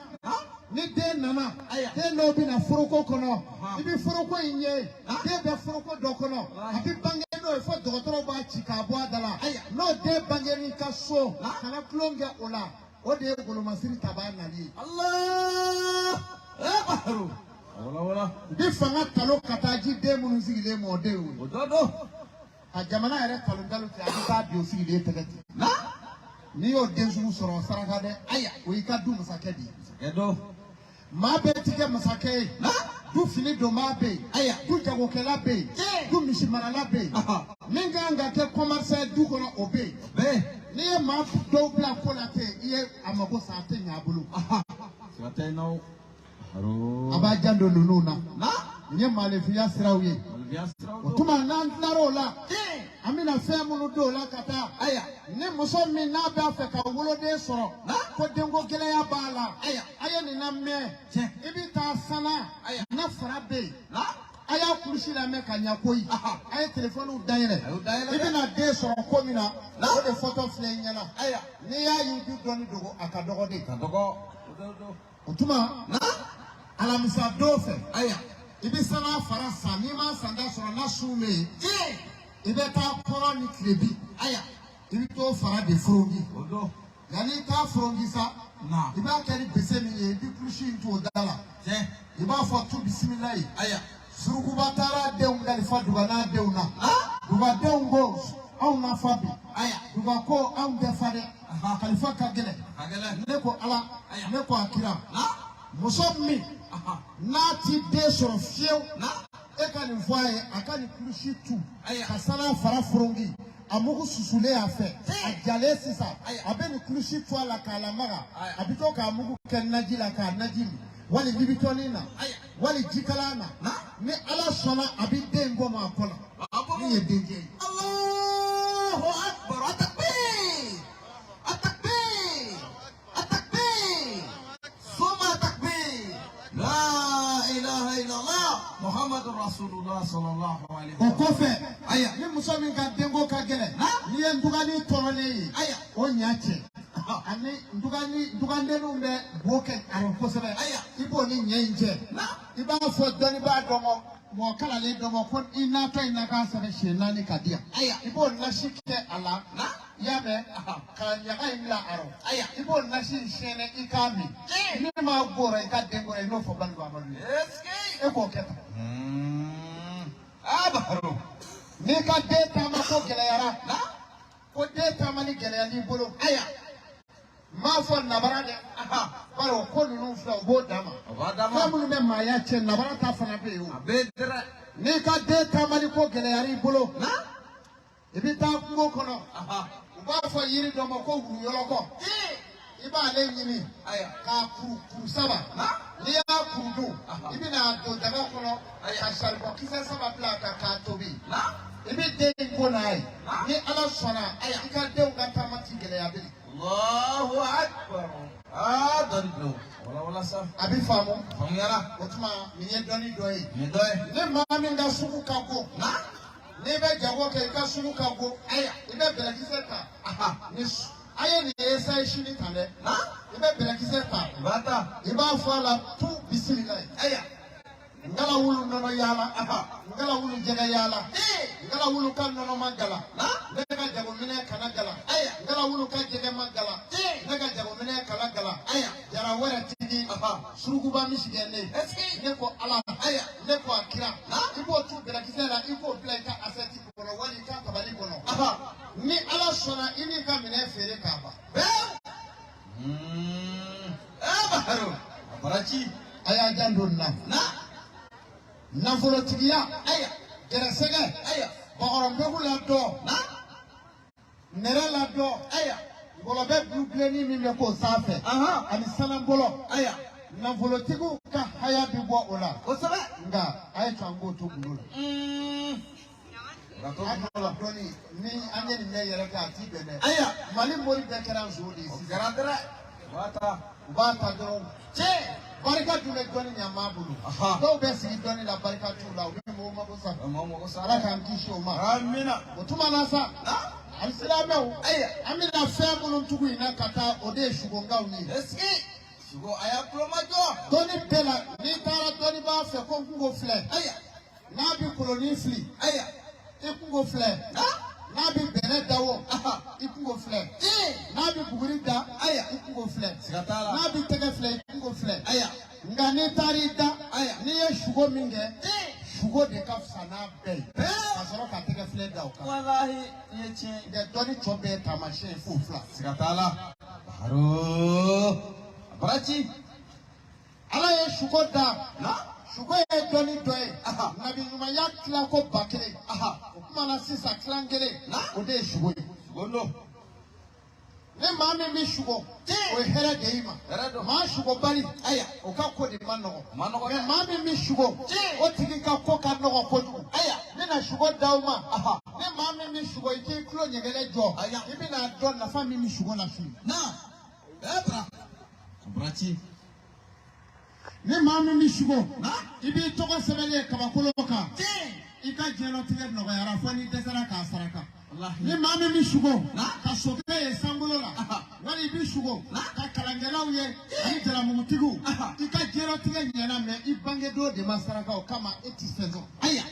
ni den nana, den dɔw bɛ na foroko kɔnɔ, i bɛ foroko in ye, den bɛ foroko dɔ kɔnɔ, a bɛ bange n'o ye fo dɔgɔtɔrɔw b'a ci k'a bɔ a da la. N'o den banger'i ka so, kana tulon kɛ o la. O de ye golomasiri tabaa nali ye. Allah. Baharu. Wala wala. U bɛ fanga talo ka taa ji den minnu sigilen ma, o den y'o ye. O dɔ don. Ka jamana yɛrɛ talo nkalon tigɛ, a bɛ taa bin o sigilen tɛgɛ ten. N'i y'o den sugu sɔrɔ, saraka dɛ. O y'i ka du masakɛ de ye. Masakɛ don. Maa bɛɛ ti kɛ masakɛ ye. Du fini donbaa bɛ yen, du jagokɛla bɛ yen, du misimarala bɛ yen, min kan ka kɛ commerçant du kɔnɔ, o bɛ yen. Bɛɛ. N'i ye maa dɔw bila ko la ten, i ye a mago sa, a tɛ ɲɛ a bolo. Siga tɛ n na o. Baharu. A b'a janto ninnu na. Nin ye maalefiya siraw ye. Malifiya siraw O don. tuma n'an tilar'o la, an bɛna fɛn minnu don o la ka taa. Ni muso min n'a b'a fɛ ka woloden sɔrɔ, ko denko gɛlɛya b'a la, a ye nin lamɛn. I bɛ taa sana na fara bɛ yen. A y'a kulusi lamɛn ka ɲɛ koyi. A ye telefɔniw dayɛlɛ. A y'u dayɛlɛ I dɛ. bɛna den sɔrɔ ko min na, o de fɔtɔ filɛ i ɲɛna. N'i y'a ye, i bɛ dɔɔnin dogo, a ka dɔgɔ de. Ka dɔgɔ. O dɔ don. O tuma alamisa don fɛ, i bɛ sanga fara san. N'i ma sanda sɔrɔ, n'a sun bɛ yen, i bɛ taa kɔrɔ ni tilebi, i bɛ t'o fara de foroki. O don. Yanni i k'a forongi sa, Na. i b'a kɛ ni bese min ye, i bɛ kulusi in t'o da la. Tiɲɛ. I b'a fɔ tu bisimilayi. Aya. Surukuba taara denw kalifa Duga n'a denw na. Ah. Dugadenw ko anw na fa bi. Aya. Duga ko anw tɛ fa dɛ. Aha. Kalifa ka gɛlɛn. A gɛlɛn. Ne ko Ala, Aya. ne ko a kira. Na. Muso min Aha. n'a ti den sɔrɔ fiyewu, Na. e ka nin fɔ a ye, a ka nin kulusi tu Aya. ka sala fara forongi, a mugu susulen a fɛ, a jalen sisan, Aya. a bɛ nin kulusi tu a la k'a lamaga, Aya. a bɛ to k'a mugu kɛ naji la k'a naji min, wali libitɔni na, Aya. wali jikalan na. Na. Ni Ala sɔnna, a bɛ den bɔ ma a kɔ la. A bɔ. Min ye denkɛ ye. Allahu akbar. Atakbir. Atakbir. Atakbir. Suma takbir. La ilaha illallah. Muhammadur Rasulullah sallallahu alaihi O wa sallam. kɔfɛ, Aya. ni muso min ka denko ka gɛlɛn, Na. n'i ye ntugani tɔrɔlen ye, Aya. o ɲa cɛ ani ntugani ntugandenninw bɛ bo kɛ a rɔ kosɛbɛ, Aya. i b'o ni ɲɛ in cɛ. Na. I b'a fɔ dɔnnibaa dɔ ma, mɔgɔ kalanlen dɔ ma, ko i natɔ in na k'a sɛbɛn siɲɛ naani ka di yan. Aya. I b'o nasi kɛ a la. Na. I y'a mɛn, ka ɲaga in bila a rɔ. Aya. I b'o nasi in sɛɛnɛ, i k'a min. Tiɲɛ. Min m'a gɔrɔ i ka den kɔrɔ, i n'o fɔ balima amadu ye. Eski. E k'o kɛ tan. Ah, Baharo. N'i ka den taama ko gɛlɛyara, Na. ko den taamali gɛlɛyal'i bolo, Aya. n m'a fɔ nabara dɛ, Aha. bari o ko ninnu filɛ, o b'o dama. O b'a dama. Fɛn minnu bɛ maaya cɛ, nabara ta fana bɛ yen o. A bɛ dɛrɛ. N'i ka den taamali ko gɛlɛyar'i bolo, Na. i bɛ taa kungo kɔnɔ. Aha. U b'a fɔ yiri dɔ ma ko wuruyɔlɔkɔ. Tiɲɛ. I b'ale ɲini Aya. k'a kuru kuru saba. Na. N'i y'a kuru dun, Aha. i bɛna don daga kɔnɔ Aya. ka saribɔn kisɛ saba bila a kan k'a tobi. Na. I bɛ den in ko n'a ye. Na. Ni Ala sɔnna, Aya. i ka denw ka taama ti gɛlɛya bilen. Allahu akbar. Ah, dɔnni bulon. Wala wala sa. A bɛ faamu. Faamuyara. O tuma nin ye dɔnni dɔ ye. Nin dɔ ye. Ni maa min ka sugu ka go, Na. n'i bɛ jago kɛ, i ka sugu ka go, Aya. i bɛ bɛlɛkisɛ ta. Aha. Ni a ye nin esayi sini ta dɛ. Na. I bɛ bɛlɛkisɛ ta. I b'a ta. I b'a fɔ a la tu bisimilayi. Aya. N kala wulu nɔnɔ yaala. Aha. N kala wulu jɛgɛ yaala. Ee. N kala wulu ka nɔnɔ ma gala. Na. Ne ka jagominɛ kana gala. Aya. N kala wulu ka jɛgɛ ma gala. Ee. Ne ka jagominɛ kana gala. Aya. Jara wɛrɛ tigi. Aha. Surukuba misigɛ ne. Eski. Ne ko Ala. Aya. Ne ko a kira. Na. I b'o tu bɛlɛkisɛ la, i b'o bila i ka asɛti kɔnɔ wali i ka tabali kɔnɔ. Aha. Ni Ala sɔnna, i n'i ka minɛn feere k'a ban. Bɛɛ. Ah, Baharo. A baraji. A y'a janto nin na. Na. Nafolotigiya, Aya. gɛrɛsɛgɛ, Aya. bakɔrɔnbegu la dɔ, Na. nɛrɛ la dɔ, Aya. ngɔlɔbɛ bilenni min bɛ k'o sanfɛ, Aha. ani sanangɔlɔ, Aya. nafolotigiw ka haya bɛ bɔ o la. Kosɛbɛ. Nka a ye to an k'o to gundo la. Ka to An gundo ka la. dɔnni ni an ye nin bɛɛ yɛrɛ kɛ, a ti bɛn dɛ. Aya. Mali mori bɛɛ kɛra nson de ye O sisan. kɛra dɛrɛ. U b'a ta. U b'a ta dɔrɔn. Tiɲɛ. Barika dun bɛ dɔnni ɲɛ bolo. Aha. Dɔw bɛ sigi dɔnni la, barika t'u la, u bɛ mɔgɔw mako sa. O mɔgɔ mako sa. Ala k'an kisi o ma. Amina. O tuma na sa, Na. alisilamɛw, Aya. an bɛna fɛn minnu tugu in na ka taa, o de ye sugonkaw ye. Eski. Sugo a y'a tulo majɔ. Dɔnni bɛɛ la, n'i taara dɔnnibaa fɛ ko n kungo filɛ, Aya. n'a bɛ kolonin fili, Aya. i kungo filɛ. Na. N'a bɛ bɛlɛ da o, Aha. i kungo filɛ. Tiɲɛ. N'a bɛ buguri da, Aya. i kungo filɛ. Siga t'a la. N'a bɛ tɛgɛ filɛ, i kungo filɛ. Aya. Nka n'i taara i da, Aya. n'i ye sugo min kɛ, Tiɲɛ. sugo de ka fisa n'a bɛɛ ye. Bɛɛ. Ka sɔrɔ ka tɛgɛ filɛ da o kan. Walahi i ye tiɲɛ. Nka dɔnni tɔ bɛɛ ye taamasiyɛn ye f'o fila. Siga t'a la. Baharo. A baraji. Ala ye sugo da. Na. Sugo ye dɔnni dɔ ye. Aha. Nabi ɲumanya tila ko 1000. Aha. O tuma na sisan tilan kelen, Na. o de ye sugo ye. Sugo don. Ni maa min bɛ sugo, Tiɲɛ. o ye hɛrɛ de y'i ma. Hɛrɛ don. Maa sugobali, Aya. o ka ko de ma nɔgɔ. O ma nɔgɔ Mɛ dɛ. maa min bɛ sugo, Tiɲɛ. o tigi ka ko ka nɔgɔ kojugu. Aya. N bɛna sugo d'aw ma. Aha. Ni maa min bɛ sugo, i k'i tulo ɲɛgɛnɛ jɔ. Aya. I bɛna dɔn nafa min bɛ sugo la su. Na. Bɛɛ bara. A baraji. Ni maa min bɛ sugo, Na. i b'i tɔgɔ sɛbɛnlen ye kabakolo kan. Tiɲɛ. I ka diɲɛlatigɛ nɔgɔyara fo n'i dɛsɛra k'a saraka. Walahi. Ni maa min bɛ sugo Na. ka sokɛ ye sankolo la, Aha. wali i bɛ sugo Na. ka kalankɛlaw ye ani jalamugutigiw, Aha. i ka diɲɛlatigɛ ɲɛna, mɛ i bangedon de ma saraka, o kama e ti fɛn sɔrɔ. Aya.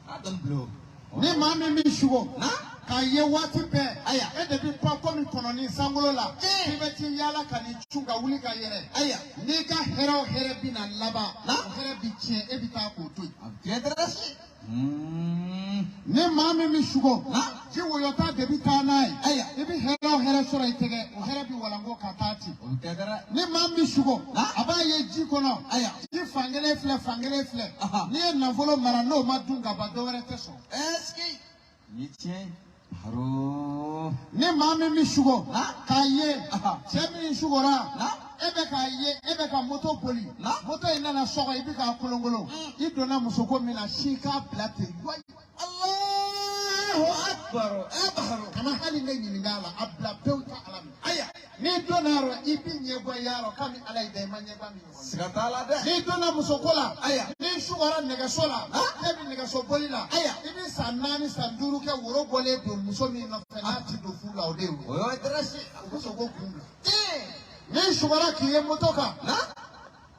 A dɔnni bulon. Ni maa min bɛ sugo Na. K'a ye waati bɛɛ. Aya. E de bɛ pan komi kɔnɔnin sankolo la. Tiɲɛ. K'i bɛ t'i yaala ka n'i cun ka wuli ka yɛlɛ. Aya. N'i ka hɛrɛ o hɛrɛ bɛ na laban. Na. O hɛrɛ bɛ tiɲɛ, e bɛ taa k'o to yen. A bɛ kɛ dɛrɛ si. Ni maa min bɛ sugo. Na. Ji woyota de bɛ taa n'a ye. Aya. I bɛ hɛrɛ o hɛrɛ sɔrɔ i tɛgɛ, o hɛrɛ bɛ walanko ka taa ten. O bɛ kɛ dɛrɛ. Ni maa min bɛ sugo. Na. A b'a ye ji kɔnɔ. Aya. Ji fankelen filɛ, fankelen filɛ. Aha. N'i ye nafolo mara n'o ma dun ka ban, dɔ wɛrɛ tɛ sɔrɔ. Est-ce que nin ye tiɲɛ ye? Haro. Ni maa min bɛ sugo. Na. K'a ye. Aha. Cɛ min sugora. Na. E bɛ k'a ye, e bɛ ka moto boli. Na. Moto in nana sɔgɔ, i bɛ k'a kolonkolon. I donna musoko min na, si k'a bila ten. Wayi. Allahu akbar. E Baharo. Kana hali ne ɲininka a la, a bila pewu ta ala minɛ. Aya. N'i donna a rɔ, i b'i ɲɛbɔ i y'a rɔ k'ami ala y'i da i ma ɲɛba min ɲɔgɔn ye. Siga t'a la dɛ. N'i donna musoko la, Aya. n'i sugora nɛgɛso la, e bɛ nɛgɛso boli la, Aya. i bɛ san 4 san 5 kɛ woro bɔlen don muso min nɔfɛ n'a ti don furu la, o de ye o ye. O y'o dɛrɛ si. O musoko kun bila. Tiɲɛ. N'i sugora k'i ye moto kan, Na.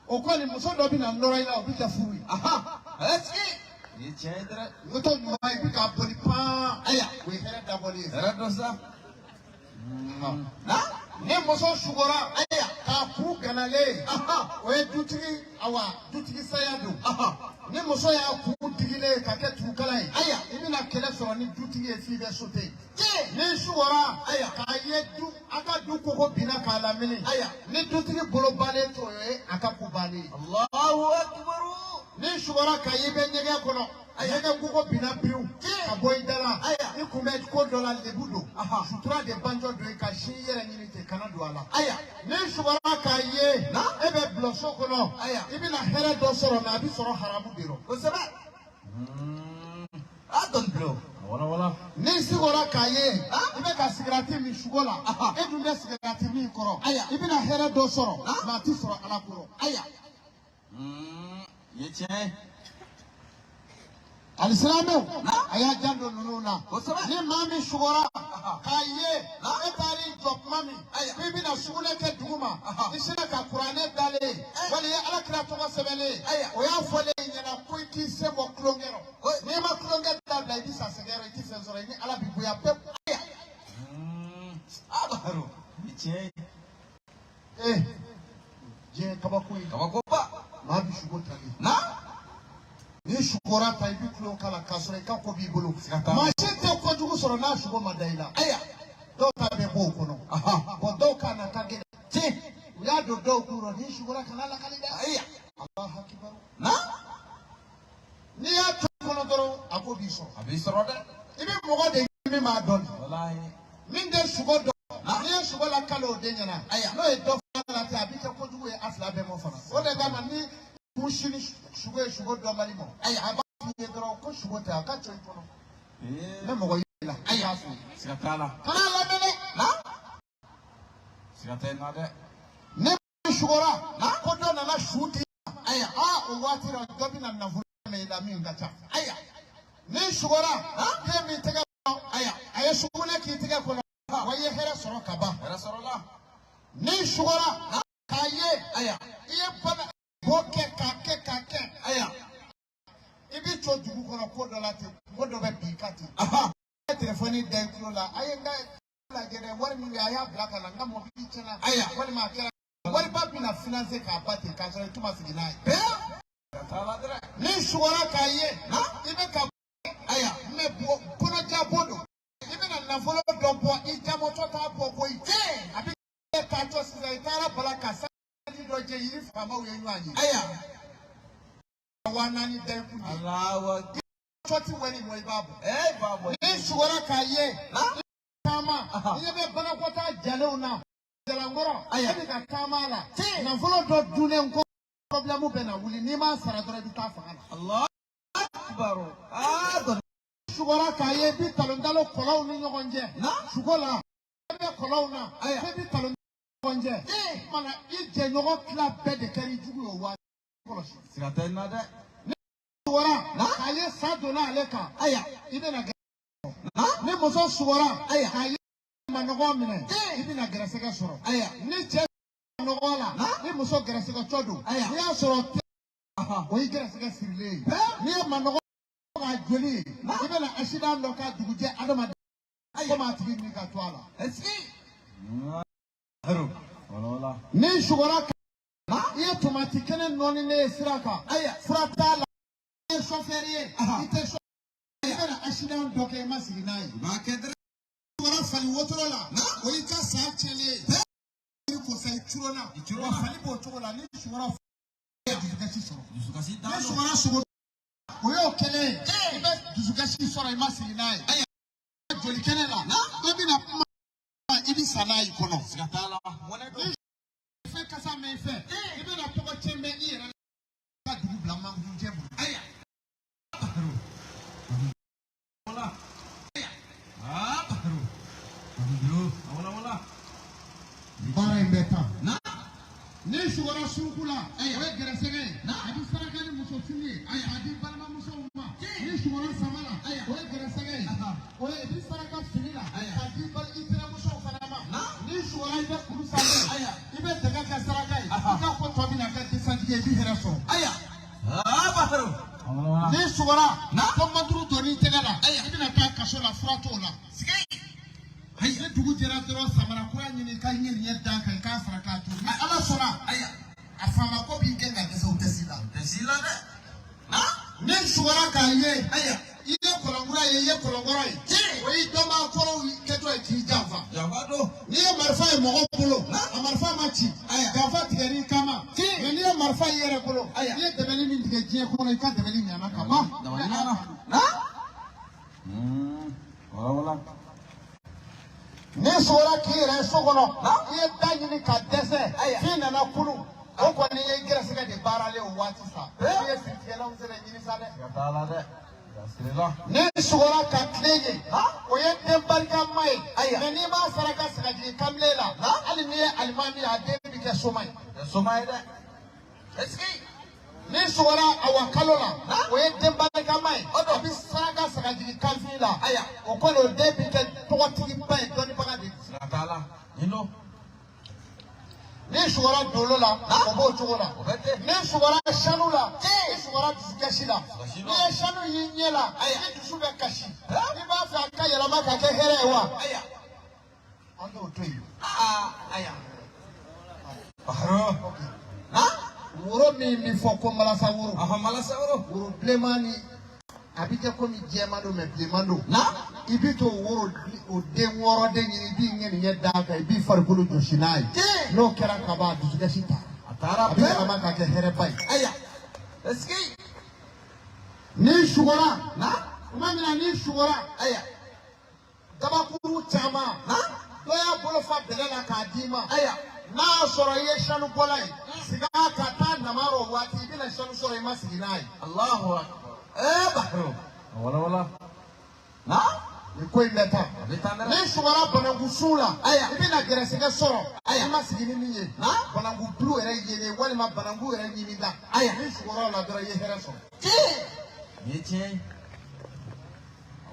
o kɔni muso dɔ bɛ na nɔrɔ i la, o bɛ kɛ furu ye. Aha. Est-ce que nin ye tiɲɛ ye dɛrɛ? Moto ɲuman i bɛ k'a boli pan. Aya. O ye hɛrɛ dabɔlen ye. Hɛrɛ dɔ sa. Na. Ni muso sugora, Aya. k'a ku ganalen, Aha. o ye dutigi, awa dutigi saya don. Aha. Ni muso y'a kun digilen ka kɛ turukala ye, Aya. i bɛna kɛlɛ sɔrɔ ni dutigi ye f'i bɛ sote. Tiɲɛ. Ni sugora, Aya. k'a ye du a ka du koko binna k'a lamini, Aya. ni dutigi bolo bannen to, o ye a ka ko bannen ye. Allahu akbar. Ni sugora k'a ye i bɛ ɲɛgɛn kɔnɔ, Aya. ɲɛgɛn koko binna biriw Tiɲɛ. ka bɔ i da la, Aya. i kun bɛ ko dɔ la, lebu don, Aha. sutura de banjɔ don i ka si i yɛrɛ ɲini ten, kana don a la. Aya. Ni sugora k'a ye Na. e bɛ bulon so kɔnɔ, Aya. i bɛna hɛrɛ dɔ sɔrɔ, mɛ a bɛ sɔrɔ haramu de rɔ. Kosɛbɛ. A dɔn bulon. Wala wala. Ni sugora k'a ye Ah. i bɛ ka sigirati min sugo la, Aha. e dun bɛ sigirati min kɔrɔ, Aya. i bɛna hɛrɛ dɔ sɔrɔ, Ah. mɛ a tɛ sɔrɔ ala kɔrɔ. Aya. Nin ye tiɲɛ ye. Alisilamɛw, Na. a y'a janto ninnu na. Kosɛbɛ. Ni maa min sugora k'a ye Na. e taar'i jɔ tuma min Aya. k'i bɛna sugunɛ kɛ dugu ma, Aha. i sera ka kuranɛ dalen ye, wali i ye ala kira tɔgɔ sɛbɛnlen ye, Aya. o y'a fɔlen i ɲɛna ko i k'i sen bɔ tulonkɛ rɔ. Oye. N'i ma tulonkɛ dabila, i bɛ sa sɛgɛn rɔ, i tɛ fɛn sɔrɔ, i ni ala b'i bonya pewu. Aya. A Baharo. Nin ye tiɲɛ ye. Ee, diɲɛ kabako ye. Kabakoba. Maa bɛ sugo ta de. Na. Ni sugora ta, i bɛ tulon k'a la k'a sɔrɔ i ka ko b'i bolo. Siga t'a la. Maa si tɛ kojugu sɔrɔ n'a sugo ma da i la. Aya. Dɔw ta bɛ bɔ o kɔnɔ. Aha. Bɔn, dɔw ka na ka gɛlɛn. Tiɲɛ. U y'a don dɔw kun rɔ, ni sugora kana lakali dɛ. Aya. Alahu akibaru. Na. N'i y'a to i kɔnɔ dɔrɔn, a ko b'i sɔrɔ. A b'i sɔrɔ dɛ. I bɛ mɔgɔ de ɲini min b'a dɔn. Walahi. Min tɛ sugo dɔn, Ah. n'i ye sugo lakali o den ɲɛna, Aya. n'o ye dɔ fana la ten, a bɛ kɛ kojugu ye a fila bɛɛ ma fana. O de kama ni kun si ni sugo ye sugo dɔnbali ma, Aya. a b'a f'i ye dɔrɔn ko sugo tɛ, a ka to i kɔnɔ. Ee. N bɛ mɔgɔ ye la, i b'a fɔ. Siga t'a la. Kana lamɛn dɛ. Na. Siga tɛ n na dɛ. Ni sugora Na. ko dɔ nana su di, Aya. aa, o waati la dɔ bɛna nafolo mɛn i la min ka ca. Aya. Ni sugora Ah. den min tɛgɛ kɔnɔ, Aya. a ye sugunɛ k'i tɛgɛ kɔnɔ, wa i ye hɛrɛ sɔrɔ ka ban. Hɛrɛ sɔrɔla. Ni sugora k'a ye Aya. i ye bana bɔ kɛ k'a kɛ k'a kɛ, Aya. i bɛ to dugu kɔnɔ ko dɔ la ten, ko dɔ bɛ bin i kan ten. Aha. I ye telefɔni da i tulo la, a ye n ka lajɛ dɛ, wari min bɛ yen, a y'a bila ka na, n ka mɔbili tiɲɛna. Aya. Walima a kɛra wariba bɛna financer k'a ba ten k'a sɔrɔ i tun ma sigi n'a ye. Bɛɛ. Siga t'a la dɛ. Ni sugora k'a ye Na. i bɛ ka Aya. mɛ bɔ kɔnɔja bɔ don, i bɛna nafolo dɔ bɔ, i jamɔtɔ t'a bɔ koyi. Tiɲɛ. A bɛ taatɔ sisan, i taara bala ka sanji dɔ jɛ yiri faamaw ye ɲɔgɔn ye. Aya. 4000 da i kun de. Allahu akbar. Cɔti wari mɔ i b'a bɔ. Ee b'a bɔ. Ni sugora k'a ye Na. taama, Aha. i ɲɛ bɛ banakɔtaa jalenw na jalankɔrɔ, Aya. e bɛ ka taama a la. Tiɲɛ. Nafolo dɔ dunnen kɔ, problème bɛ na wuli, n'i m'a sara dɔrɔn i bɛ taa fanga la. Allahu akbar. Aa dɔn. Sugora k'a ye i bɛ talon dalo kɔlɔnw ni ɲɔgɔn cɛ. Na. Sugo la, i bɛ kɔlɔnw na, Aya. i bɛ talon ɲɔgɔn cɛ. Tiɲɛ. Kumana i jɛɲɔgɔn tila bɛɛ de kɛra i jugu ye o waati kɔlɔsi. Siga tɛ n na dɛ. Sugora Na. k'a ye sa donna ale kan, Aya. i bɛna gɛrɛ. Na. Ni muso sugora Aya. k'a ye manɔgɔ minɛ, Tiɲɛ. i bɛna gɛrɛsɛgɛ sɔrɔ. Aya. Ni cɛ nɔgɔ la, Na. ni muso gɛrɛsɛgɛ don, Aya. n'i y'a sɔrɔ tɛ, Aha. o y'i gɛrɛsɛgɛ sirilen ye. Bɛɛ. N'i ye manɔgɔ k'a joli ye, Na. i bɛna accident dɔ k'a dugujɛ adamaden. Komi a tigi ni ka to a la. Baharo. Wala wala. N'i sugora i ye tomati kɛnɛ nɔɔninen ye sira kan, fura t'a la. I ye sɔfɛri ye, i tɛ sɔ, i bɛna accident dɔ kɛ, i ma sigi n'a ye. I b'a kɛ dɛrɛ. Sugora fali wotoro la, o y'i ka san tiɲɛlen ye. I ko sa, i curona. I curonna. Wa fali b'o cogo la. N'i sugora, i bɛ dusukasi sɔrɔ. Dusukasi N'i dan don. sugora sogo, o y'o kɛlen ye, i bɛ dusukasi sɔrɔ, i ma sigi n'a ye. Joli kɛnɛ la, dɔ bɛna kuma, i bɛ sa n'a y'i kɔnɔ. Siga t'a la. Mɔnɛ don. Ni fɛn kasa mɛn i fɛ, i bɛna tɔgɔ tiɲɛ mɛn i yɛrɛ la, ka dugu bila mankunjɛ bolo. Aya. Baharo. Wala. Ah, Baharo. Baharo. Wala wala. Baara in bɛ tan. Na. N'i sugora suruku la, o ye gɛrɛsɛgɛ ye, a bɛ saraka ni muso fini ye a di balimamusow ma. N'i sugora sama la, o ye gɛrɛsɛgɛ ye, o ye i bɛ saraka fini la k'a di i terimusow fana ma. N'i sugora, i bɛ kuru sanfɛ, i bɛ daga kɛ saraka ye, i ka ko tɔ bɛna kɛ desantigi ye, i bɛ hɛrɛ sɔrɔ. Aya. Ah, Baharo. Wala wala. N'i sugora ko manturu donn'i tɛgɛ la, i bɛna taa kaso la, fura t'o la. Ni dugu jɛra dɔrɔn, samara kura ɲini, i ka ɲɛ d'a kan, i k'a sara k'a to. Ni Ala sɔnna, a faama ko b'i gɛn ka dɛsɛ, o tɛ s'i la. Tɛ s'i la dɛ. Na. N'i sugora k'a ye, i ye kɔlɔnkura ye, i ye kɔlɔnkɔrɔ ye, o y'i dɔnbaa kɔrɔw kɛtɔ ye k'i janfa. Janfa don. N'i ye marifa ye mɔgɔ bolo, a marifa ma ci, janfa tigɛr'i kama. Mɛ n'i ye marifa y'i yɛrɛ bolo, i ye dɛmɛli min tigɛ diɲɛ kɔnɔ, i ka dɛmɛli ɲana ka ban. Dabali ɲana. Na. Wala wala. N'i sugora k'i yɛrɛ ye so kɔnɔ, i ye da ɲini ka dɛsɛ f'i nana kulu, o kɔni ye gɛrɛsɛgɛ de baaralen o waati sa. I ye finitigɛlaw sɛnɛ ɲini sa dɛ. Siga t'a la dɛ. Siga siri la. N'i sugora ka tile ye, o ye den barikama ye. Mɛ n'i m'a saraka sagajigi kanbilen la, hali n'i ye alimami ye, a den bɛ kɛ soma ye. Tɛ soma ye dɛ. Est-ce que. N'i sugora awa kalo la, o ye den barikama ye, a bɛ saraka sagajigi kanfin la, o kɔni o den bɛ kɛ tɔgɔtigiba ye, dɔnnibaga de. Siga t'a la. Nin don. N'i sugora dolo la, o b'o cogo la. O bɛ ten. N'i sugora sanu la, n'i sugora dusukasi la, Dusukasi n'i ye sanu y'i ɲɛ la, i dusu bɛ kasi. I b'a fɛ a ka yɛlɛma ka kɛ hɛrɛ ye wa? Aya. An t'o to yen. Ah, aya. Baharo. Na. Woro min bɛ fɔ ko malasa woro, Aha, malasa woro. woro bilenman ni a bɛ kɛ komi jɛman don, mɛ bilenman don. Na. I bɛ t'o woro o den wɔɔrɔ den ɲini, i b'i ŋɛniɲɛ d'a kan, i b'i farikolo jɔsi n'a ye. N'o kɛra ka ban, a dusukasi ta, A taara a bɛ bɛɛ. yɛlɛma ka kɛ hɛrɛba ye. Aya. Est-ce que. N'i sugora Na. tuma min na, n'i sugora Aya. gabakuru caman, Na. dɔ y'a bolo fa bɛlɛ la k'a d'i ma, Aya. n'a y'a sɔrɔ i ye sanu bɔla ye, sigi a ka taa nama rɔ waati, i bɛna sanu sɔrɔ, i ma sigi n'a ye. Allahu akbar. Eh, Baharo. Wala wala. Na. Nin ko in bɛ taa. A bɛ taa dɛ. N'i sugora bananku sun la, Aya. i bɛna gɛrɛsɛgɛ sɔrɔ, i ma sigi ni min ye. Na. Bananku bulu yɛrɛ yelen walima bananku yɛrɛ ɲimi da, Aya. n'i sugora o la dɔrɔn, i ye hɛrɛ sɔrɔ. Nin ye tiɲɛ ye.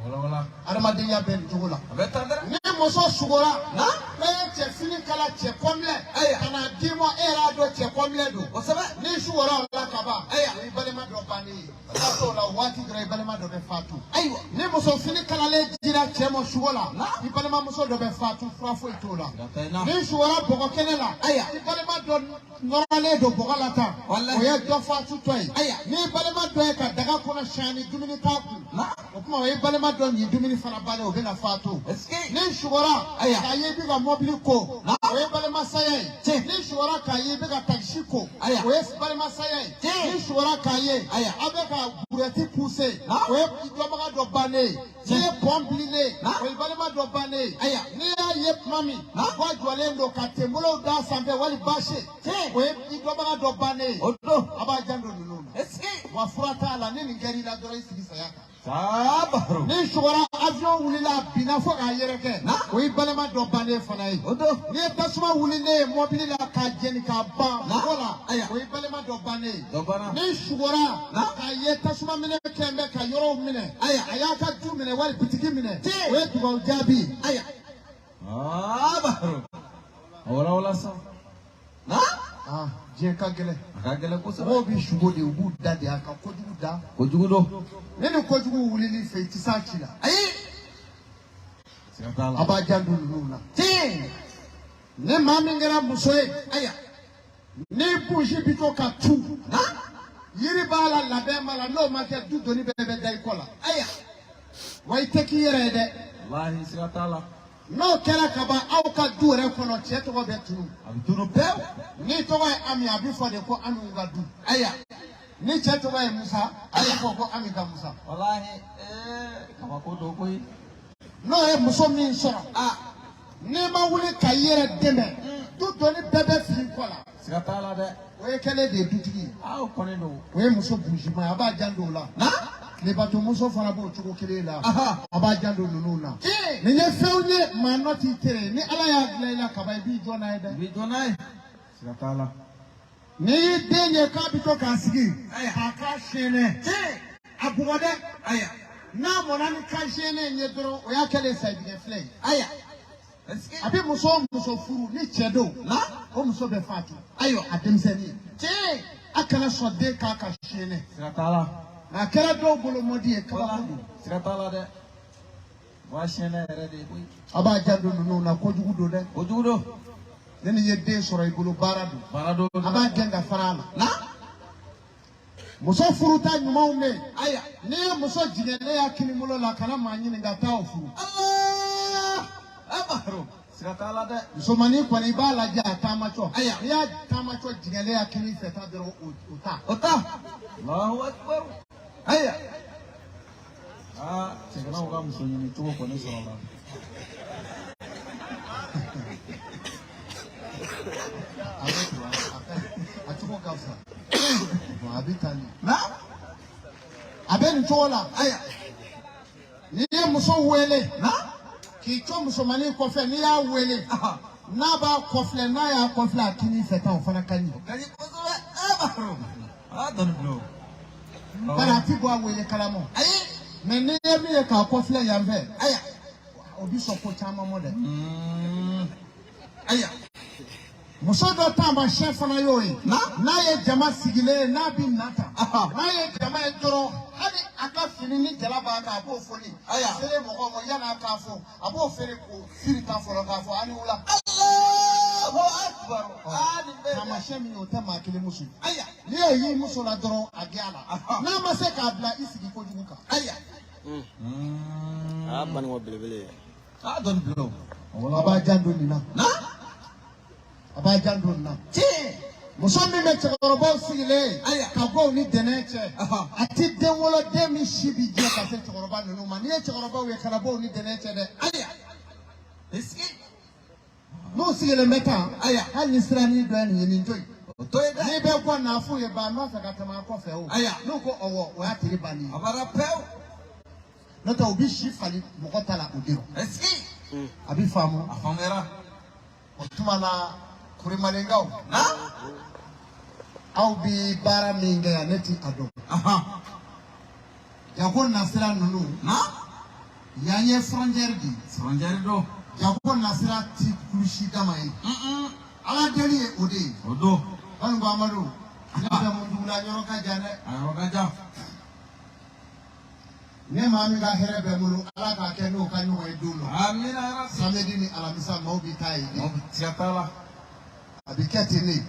Wala wala. Adamadenya bɛ nin cogo la. A bɛ taa dɛ. Ni muso sugora, Na. n'a ye cɛ fini kala, cɛ kɔnbilɛ, Aya. ka n'a d'i ma, e yɛrɛ y'a dɔn cɛ kɔnbilɛ don. Kosɛbɛ. N'i sugora o la ka ban, Aya. o y'i balima dɔ bannen ye. I t'o la o waati dɔrɔn, i balima dɔ bɛ fatu. Ayiwa. Ni muso fini kalalen dira cɛ ma sugo la, Na. i balimamuso dɔ bɛ fatu, fura foyi t'o la. Siga tɛ n na. N'i sugora bɔgɔ kɛnɛ la, Aya. i balima dɔ nɔrɔlen don bɔgɔ la tan, Walahi. o ye dɔ fatu tɔ ye. Aya. N'i balima dɔ ye ka daga kɔnɔ siyan ni dumuni t'a kun, Na. o tuma o ye balima dɔ ɲin dumuni fana bannen, o bɛna fatu. Est-ce que. N'i sugora Aya. k'a ye i bɛ ka mɔbili ko, Na. o ye balima saya ye. Tiɲɛ. N'i sugora k'a ye i bɛ ka takisi ko, Aya. o ye balima saya ye. Tiɲɛ. N'i sugora k'a ye Aya. aw bɛ ka burɛti puse, Na. o ye dɔnbaga dɔ bannen ye. N'i ye pɔn bililen, Na. o ye balima dɔ bannen ye. Aya. N'i y'a ye tuma min Na. ko a jɔlen don ka tenbolow d'a sanfɛ wali baasi, Tiɲɛ. o ye i dɔnbaga dɔ bannen ye. O don. A b'a janto ninnu na. Est-ce que. Wa fura t'a la, ni nin kɛr'i la dɔrɔn, i sigi saya kan. Saa Baharo. Ni sugora avion wulila, a binna fo k'a yɛrɛkɛ, Na. o y'i balima dɔ bannen fana ye. O don. N'i ye tasuma wulilen ye mɔbili la k'a jeni k'a ban Na. mɔgɔ la, Aya. o y'i balima dɔ bannen ye. Dɔ banna. Ni sugora Na. k'a ye tasuma minɛ kɛn bɛ ka yɔrɔw minɛ, Aya. a y'a ka du minɛ wali bitigi minɛ, Tiɲɛ. o ye dugawu jaabi ye. Aya. Ah, Baharo. Wala wala sa. Na. Ah, diɲɛ ka gɛlɛn. A ka gɛlɛn kosɛbɛ. Mɔgɔw bɛ sugo de, u b'u da de a ka kojugu da. Kojugu don. Ni nin kojugu wulili fɛ, i tɛ s'a ci la. Ayi. Siga t'a la. A b'a janto ninnu na. Tiɲɛ. Ni maa min kɛra muso ye, Ayiwa. ni busi bi to ka tu, yiri b'a la, labɛn b'a la, n'o ma kɛ du doni bɛɛ bɛ da i kɔ la. Ayiwa. Wa i tɛ k'i yɛrɛ ye dɛ. Walahi siga t'a la. N'o kɛra ka ban aw ka du yɛrɛ kɔnɔ, cɛ tɔgɔ bɛ tunu. A bɛ tunu pewu. N'i tɔgɔ ye Ami, a bɛ fɔ de ko Ami ka du. Ayiwa. Ni cɛ tɔgɔ ye Musa, a bɛ fɔ ko Ami ka Musa. Walahi kabako don koyi. N'o ye muso min sɔrɔ, n'i ma wuli ka i yɛrɛ dɛmɛ, du doni bɛɛ bɛ fili i kɔ la. Siga t'a la dɛ. O ye kɛlen de ye dutigi ye. Aw kɔni don. O ye muso bunsima ye, a b'a janto o la. Tilebatomuso fana b'o cogo kelen la. A b'a janto ninnu na. Nin ye fɛnw ye, maa nɔ t'i tere. Ni Ala y'a dilan i la kaban, i b'i jɔ n'a ye dɛ. I b'i jɔ n'a ye. Siga t'a la. N'i y'i den ye k'a bɛ to k'a sigi k'a kan sɛɛnɛ, a bugɔ dɛ. Ayiwa. N'a mɔnna ni kan sɛɛnɛ in ye dɔrɔn, o y'a kɛlen sajigɛ filɛ ye. Ayiwa. A bɛ muso o muso furu ni cɛ don, o muso bɛ faatu. Ayiwa. A denmisɛnnin. A kana sɔn den k'a ka sɛɛnɛ. Siga t'a la. A kɛra dɔw bolo mɔdi ye, kabako don. Siga t'a la dɛ. Wa sɛɛnɛ yɛrɛ de ye koyi. A b'a janto ninnu na, kojugu don dɛ. Kojugu don. Ne ni ye den sɔrɔ i bolo, baara don. Baara don. A b'a gɛn ka fara a la. Muso furuta ɲumanw bɛ yen. Ayiwa. N'i ye muso jigɛnnen y'a kinibolo la, kana maa ɲininka, taa o furu. Ala. Amaro. Siga t'a la dɛ. Musomannin kɔni, i b'a lajɛ a taamatɔ. Ayiwa. N'i y'a taamatɔ jigɛnnen y'a kini fɛ ta dɔrɔn, o ta. O ta. Allahu akbar. Ayiwa. Aa, cɛganaw ka muso ɲini cogo kɔni sɔrɔ la. A bɛ to a cogo ka fisa. Bon, a bɛ tan de. A bɛ nin cogo la. Ayiwa. N'i ye muso wele, k'i to musomannin kɔfɛ, n'i y'a wele, n'a b'a kɔfilɛ, n'a y'a kɔfilɛ a kini fɛ tan, o fana ka ɲi. O ka ɲi kosɛbɛ. Amaro. Aa, dɔnni bulon. Bari a ti bɔ a wele kalama. Ayi. Mɛ n'i ye min ye k'a kɔfilɛ yan fɛ, Ayiwa. o bi sɔn ko caman mɔ dɛ. Ayiwa. Muso dɔ taamasiyɛn fana y'o ye. N'a ye jama sigilen ye, n'a bi na tan, n'a ye jama ye dɔrɔn, hali a ka fini ni jala b'a kan, a b'o foli. Ayiwa. Sere mɔgɔw ma, yan'a k'a fɔ, a b'o feere k'o siri tan fɔlɔ k'a fɔ a ni wula. Allahu akbar. Aa, nin bɛ. Taamasiyɛn min ye, o tɛ maa kelen muso ye. Ayiwa. N'i y'o y'i muso la dɔrɔn, a gɛn a la. N'a ma se k'a bila, i sigi kojugu kan. Ayiwa. A y'a banikɔ belebele ye. Aa, dɔnni bulon. A b'a janto nin na. A b'a janto nin na. Tiɲɛ. Muso min bɛ cɛkɔrɔbaw sigilen ye, Ayiwa. ka bɔ u ni dɛnɛn cɛ, a ti den wolo, den min si bi jɛ ka se cɛkɔrɔba ninnu ma. N'i ye cɛkɔrɔbaw ye, kana bɔ u ni dɛnɛn cɛ dɛ. Ayiwa. Esiki. N'u sigilen bɛ tan, Ayiwa. hali ni siranin dɔ ye nin ye, nin to yen. O to yen dɛ. N'i bɛ bɔ n'a f'u ye, ba n b'a fɛ ka tɛmɛ a kɔfɛ o. Ayiwa. N'u ko ɔwɔ, o y'a teri bannen ye. A bɔra pewu. N'o tɛ, u bi si fali mɔgɔ ta la o de rɔ. Esiki. A bi faamu. A faamuyara. O tuma na, Kurimalenkaw, aw bi baara min kɛ yan, ne ti a dɔn. Jago nasira ninnu, yan ye frontière de ye. Frontière don. Jago nasira ti kulusi dama ye. Ala deli ye o de ye. O don. Bani ko Amadu, ne bɛ mun dugu la, yɔrɔ ka jan dɛ. A yɔrɔ ka jan. Ne maa min ka hɛrɛ bɛ n bolo, Ala k'a kɛ n'o ka ɲɔgɔn ye don dɔ. Amina yarabi. Samedi ni alamisa, maaw bi taa yen de. Mɔgɔ siga t'a la. A bi kɛ ten de.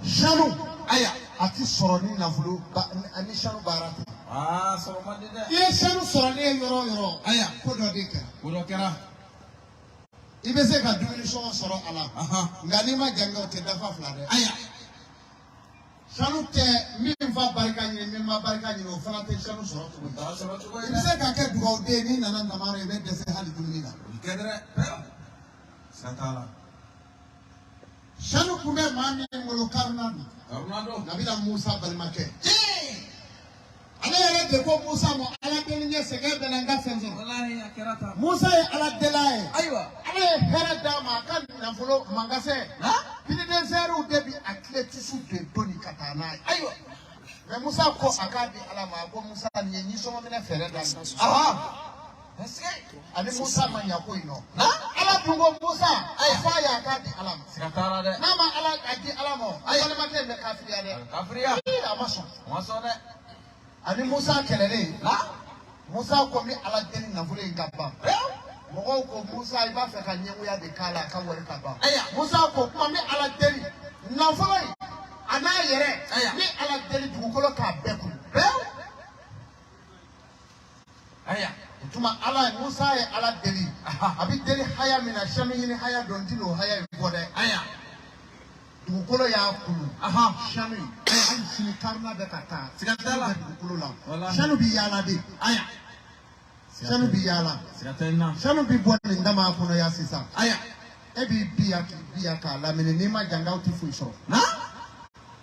Sanu. Ayiwa. A ti sɔrɔ ni nafolo ba ni sanu baara tɛ. Aa, sɔrɔ man di dɛ. I ye sanu sɔrɔ ne ye yɔrɔ o yɔrɔ. Ayiwa. Ko dɔ de kɛra. Ko dɔ kɛra. I bɛ se ka dumuni sɔngɔ sɔrɔ a la. Nka n'i ma jan kɛ, o tɛ dafa fila dɛ. Ayiwa. Sanu tɛ min fa barika ɲini, min ma barika ɲini, o fana tɛ sanu sɔrɔ cogo ye. T'a sɔrɔ cogo ye I bɛ dɛ. se ka kɛ dugawuden ye, n'i nana namara, i bɛ dɛsɛ hali dumuni na. O bi kɛ dɛ. Pewu. Siga t'a la. Sanu tun bɛ maa min bolo, Karuna don. Karuna don. Nabila Musa balimakɛ. Ale yɛrɛ de ko Musa ma, Ala deli ɲɛ sɛgɛn bɛ na, n ka fɛn sɔrɔ. Walahi a kɛra tan. Musa ye Ala deli a ye. Ayiwa. Ala ye hɛrɛ d'a ma, a ka nafolo mankasɛ. Pinidɛnsɛriw de bi a tile tisu de doni ka taa n'a ye. Ayiwa. Mɛ Musa ko a k'a di Ala ma, a ko Musa nin ye nisɔngɔminɛ fɛɛrɛ da nin. Ani Musa ma ɲa ko in nɔ. Ala dun ko Musa, a fɔ a ye a k'a di Ala ma. Siga t'a la dɛ. N'a ma Ala a di Ala ma, a balimakɛ in bɛ kafiriya dɛ. Kafiriya. A ma sɔn. A ma sɔn dɛ. Ani Musa kɛlɛlen, Musa ko n bɛ Ala deli nafolo in ka ban. Mɔgɔw ko Musa, i b'a fɛ ka ɲɛngoya de k'a la, a ka wari ka ban. Aya. Musa ko kuma, n bɛ Ala deli, nafolo in a n'a yɛrɛ, Aya. n bɛ Ala deli, dugukolo k'a bɛɛ kunu. Pewu. Aya. O tuma Ala ye, Musa ye Ala deli. A bɛ deli haya min na, sanu ɲini haya dɔn, n tɛ n'o haya in fɔ dɛ. Aya. Dugukolo y'a kunu. Sanu in, hali sini karuna bɛ ka taa. Siga t'a la. Sanu bɛ dugukolo la. Walahi. Sanu bɛ yaala de. Aya. Sanu bɛ yaala. Siga tɛ n na. Sanu bɛ bɔ nin dama kɔnɔ yan sisan. Aya. E b'i bi yan, k'i bi yan k'a lamini, n'i ma jangaw tɛ foyi sɔrɔ. Na.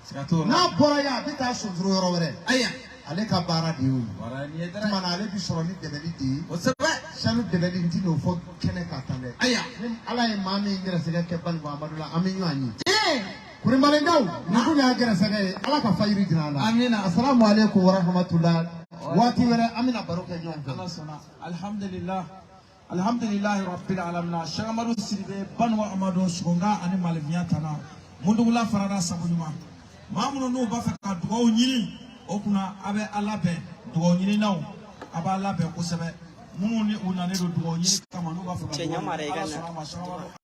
Siga t'o la. N'a bɔra yan, a bɛ taa sunforo yɔrɔ wɛrɛ. Aya. Ale ka baara de y'o ye. Wara nin ye O dɛrɛ. tuma na ale bɛ sɔrɔ ni dɛmɛli de ye. Kosɛbɛ. Sanu dɛmɛli, n tɛ n'o fɔ kɛnɛ kan tan dɛ. Aya. Ni Ala ye maa min gɛrɛsɛgɛ kɛ Bani Muhamadu la, an bɛ ɲɔgɔn ye. Ee. Kurimbalegaw, nin kun y'a gɛrɛsɛgɛ ye. Ala ka fajiri jira an na. Amina. Asalamu aleykum wa rahmatulah. Waati wɛrɛ an bɛna baro kɛ ɲɔgɔn fɛ. Ala sɔnna, alhamdulillah, alhamdulillahi rabbil alamin. Cheikh Amadu Sidibe, Banu Amadu Sogonka ani Malifiya tana Mundugula farada sabu ɲuman. Maa minnu n'u b'a fɛ ka dugawu ɲini o kunna, a bɛ a labɛn, dugawu ɲininaw, a b'a labɛn kosɛbɛ. Minnu ni u nalen don dugawu ɲini kama, n'u b'a fɛ ka Cɛ dugawu ɲamara ɲini, i ka Ala na. sɔnna a ma, Cheikh Amadu.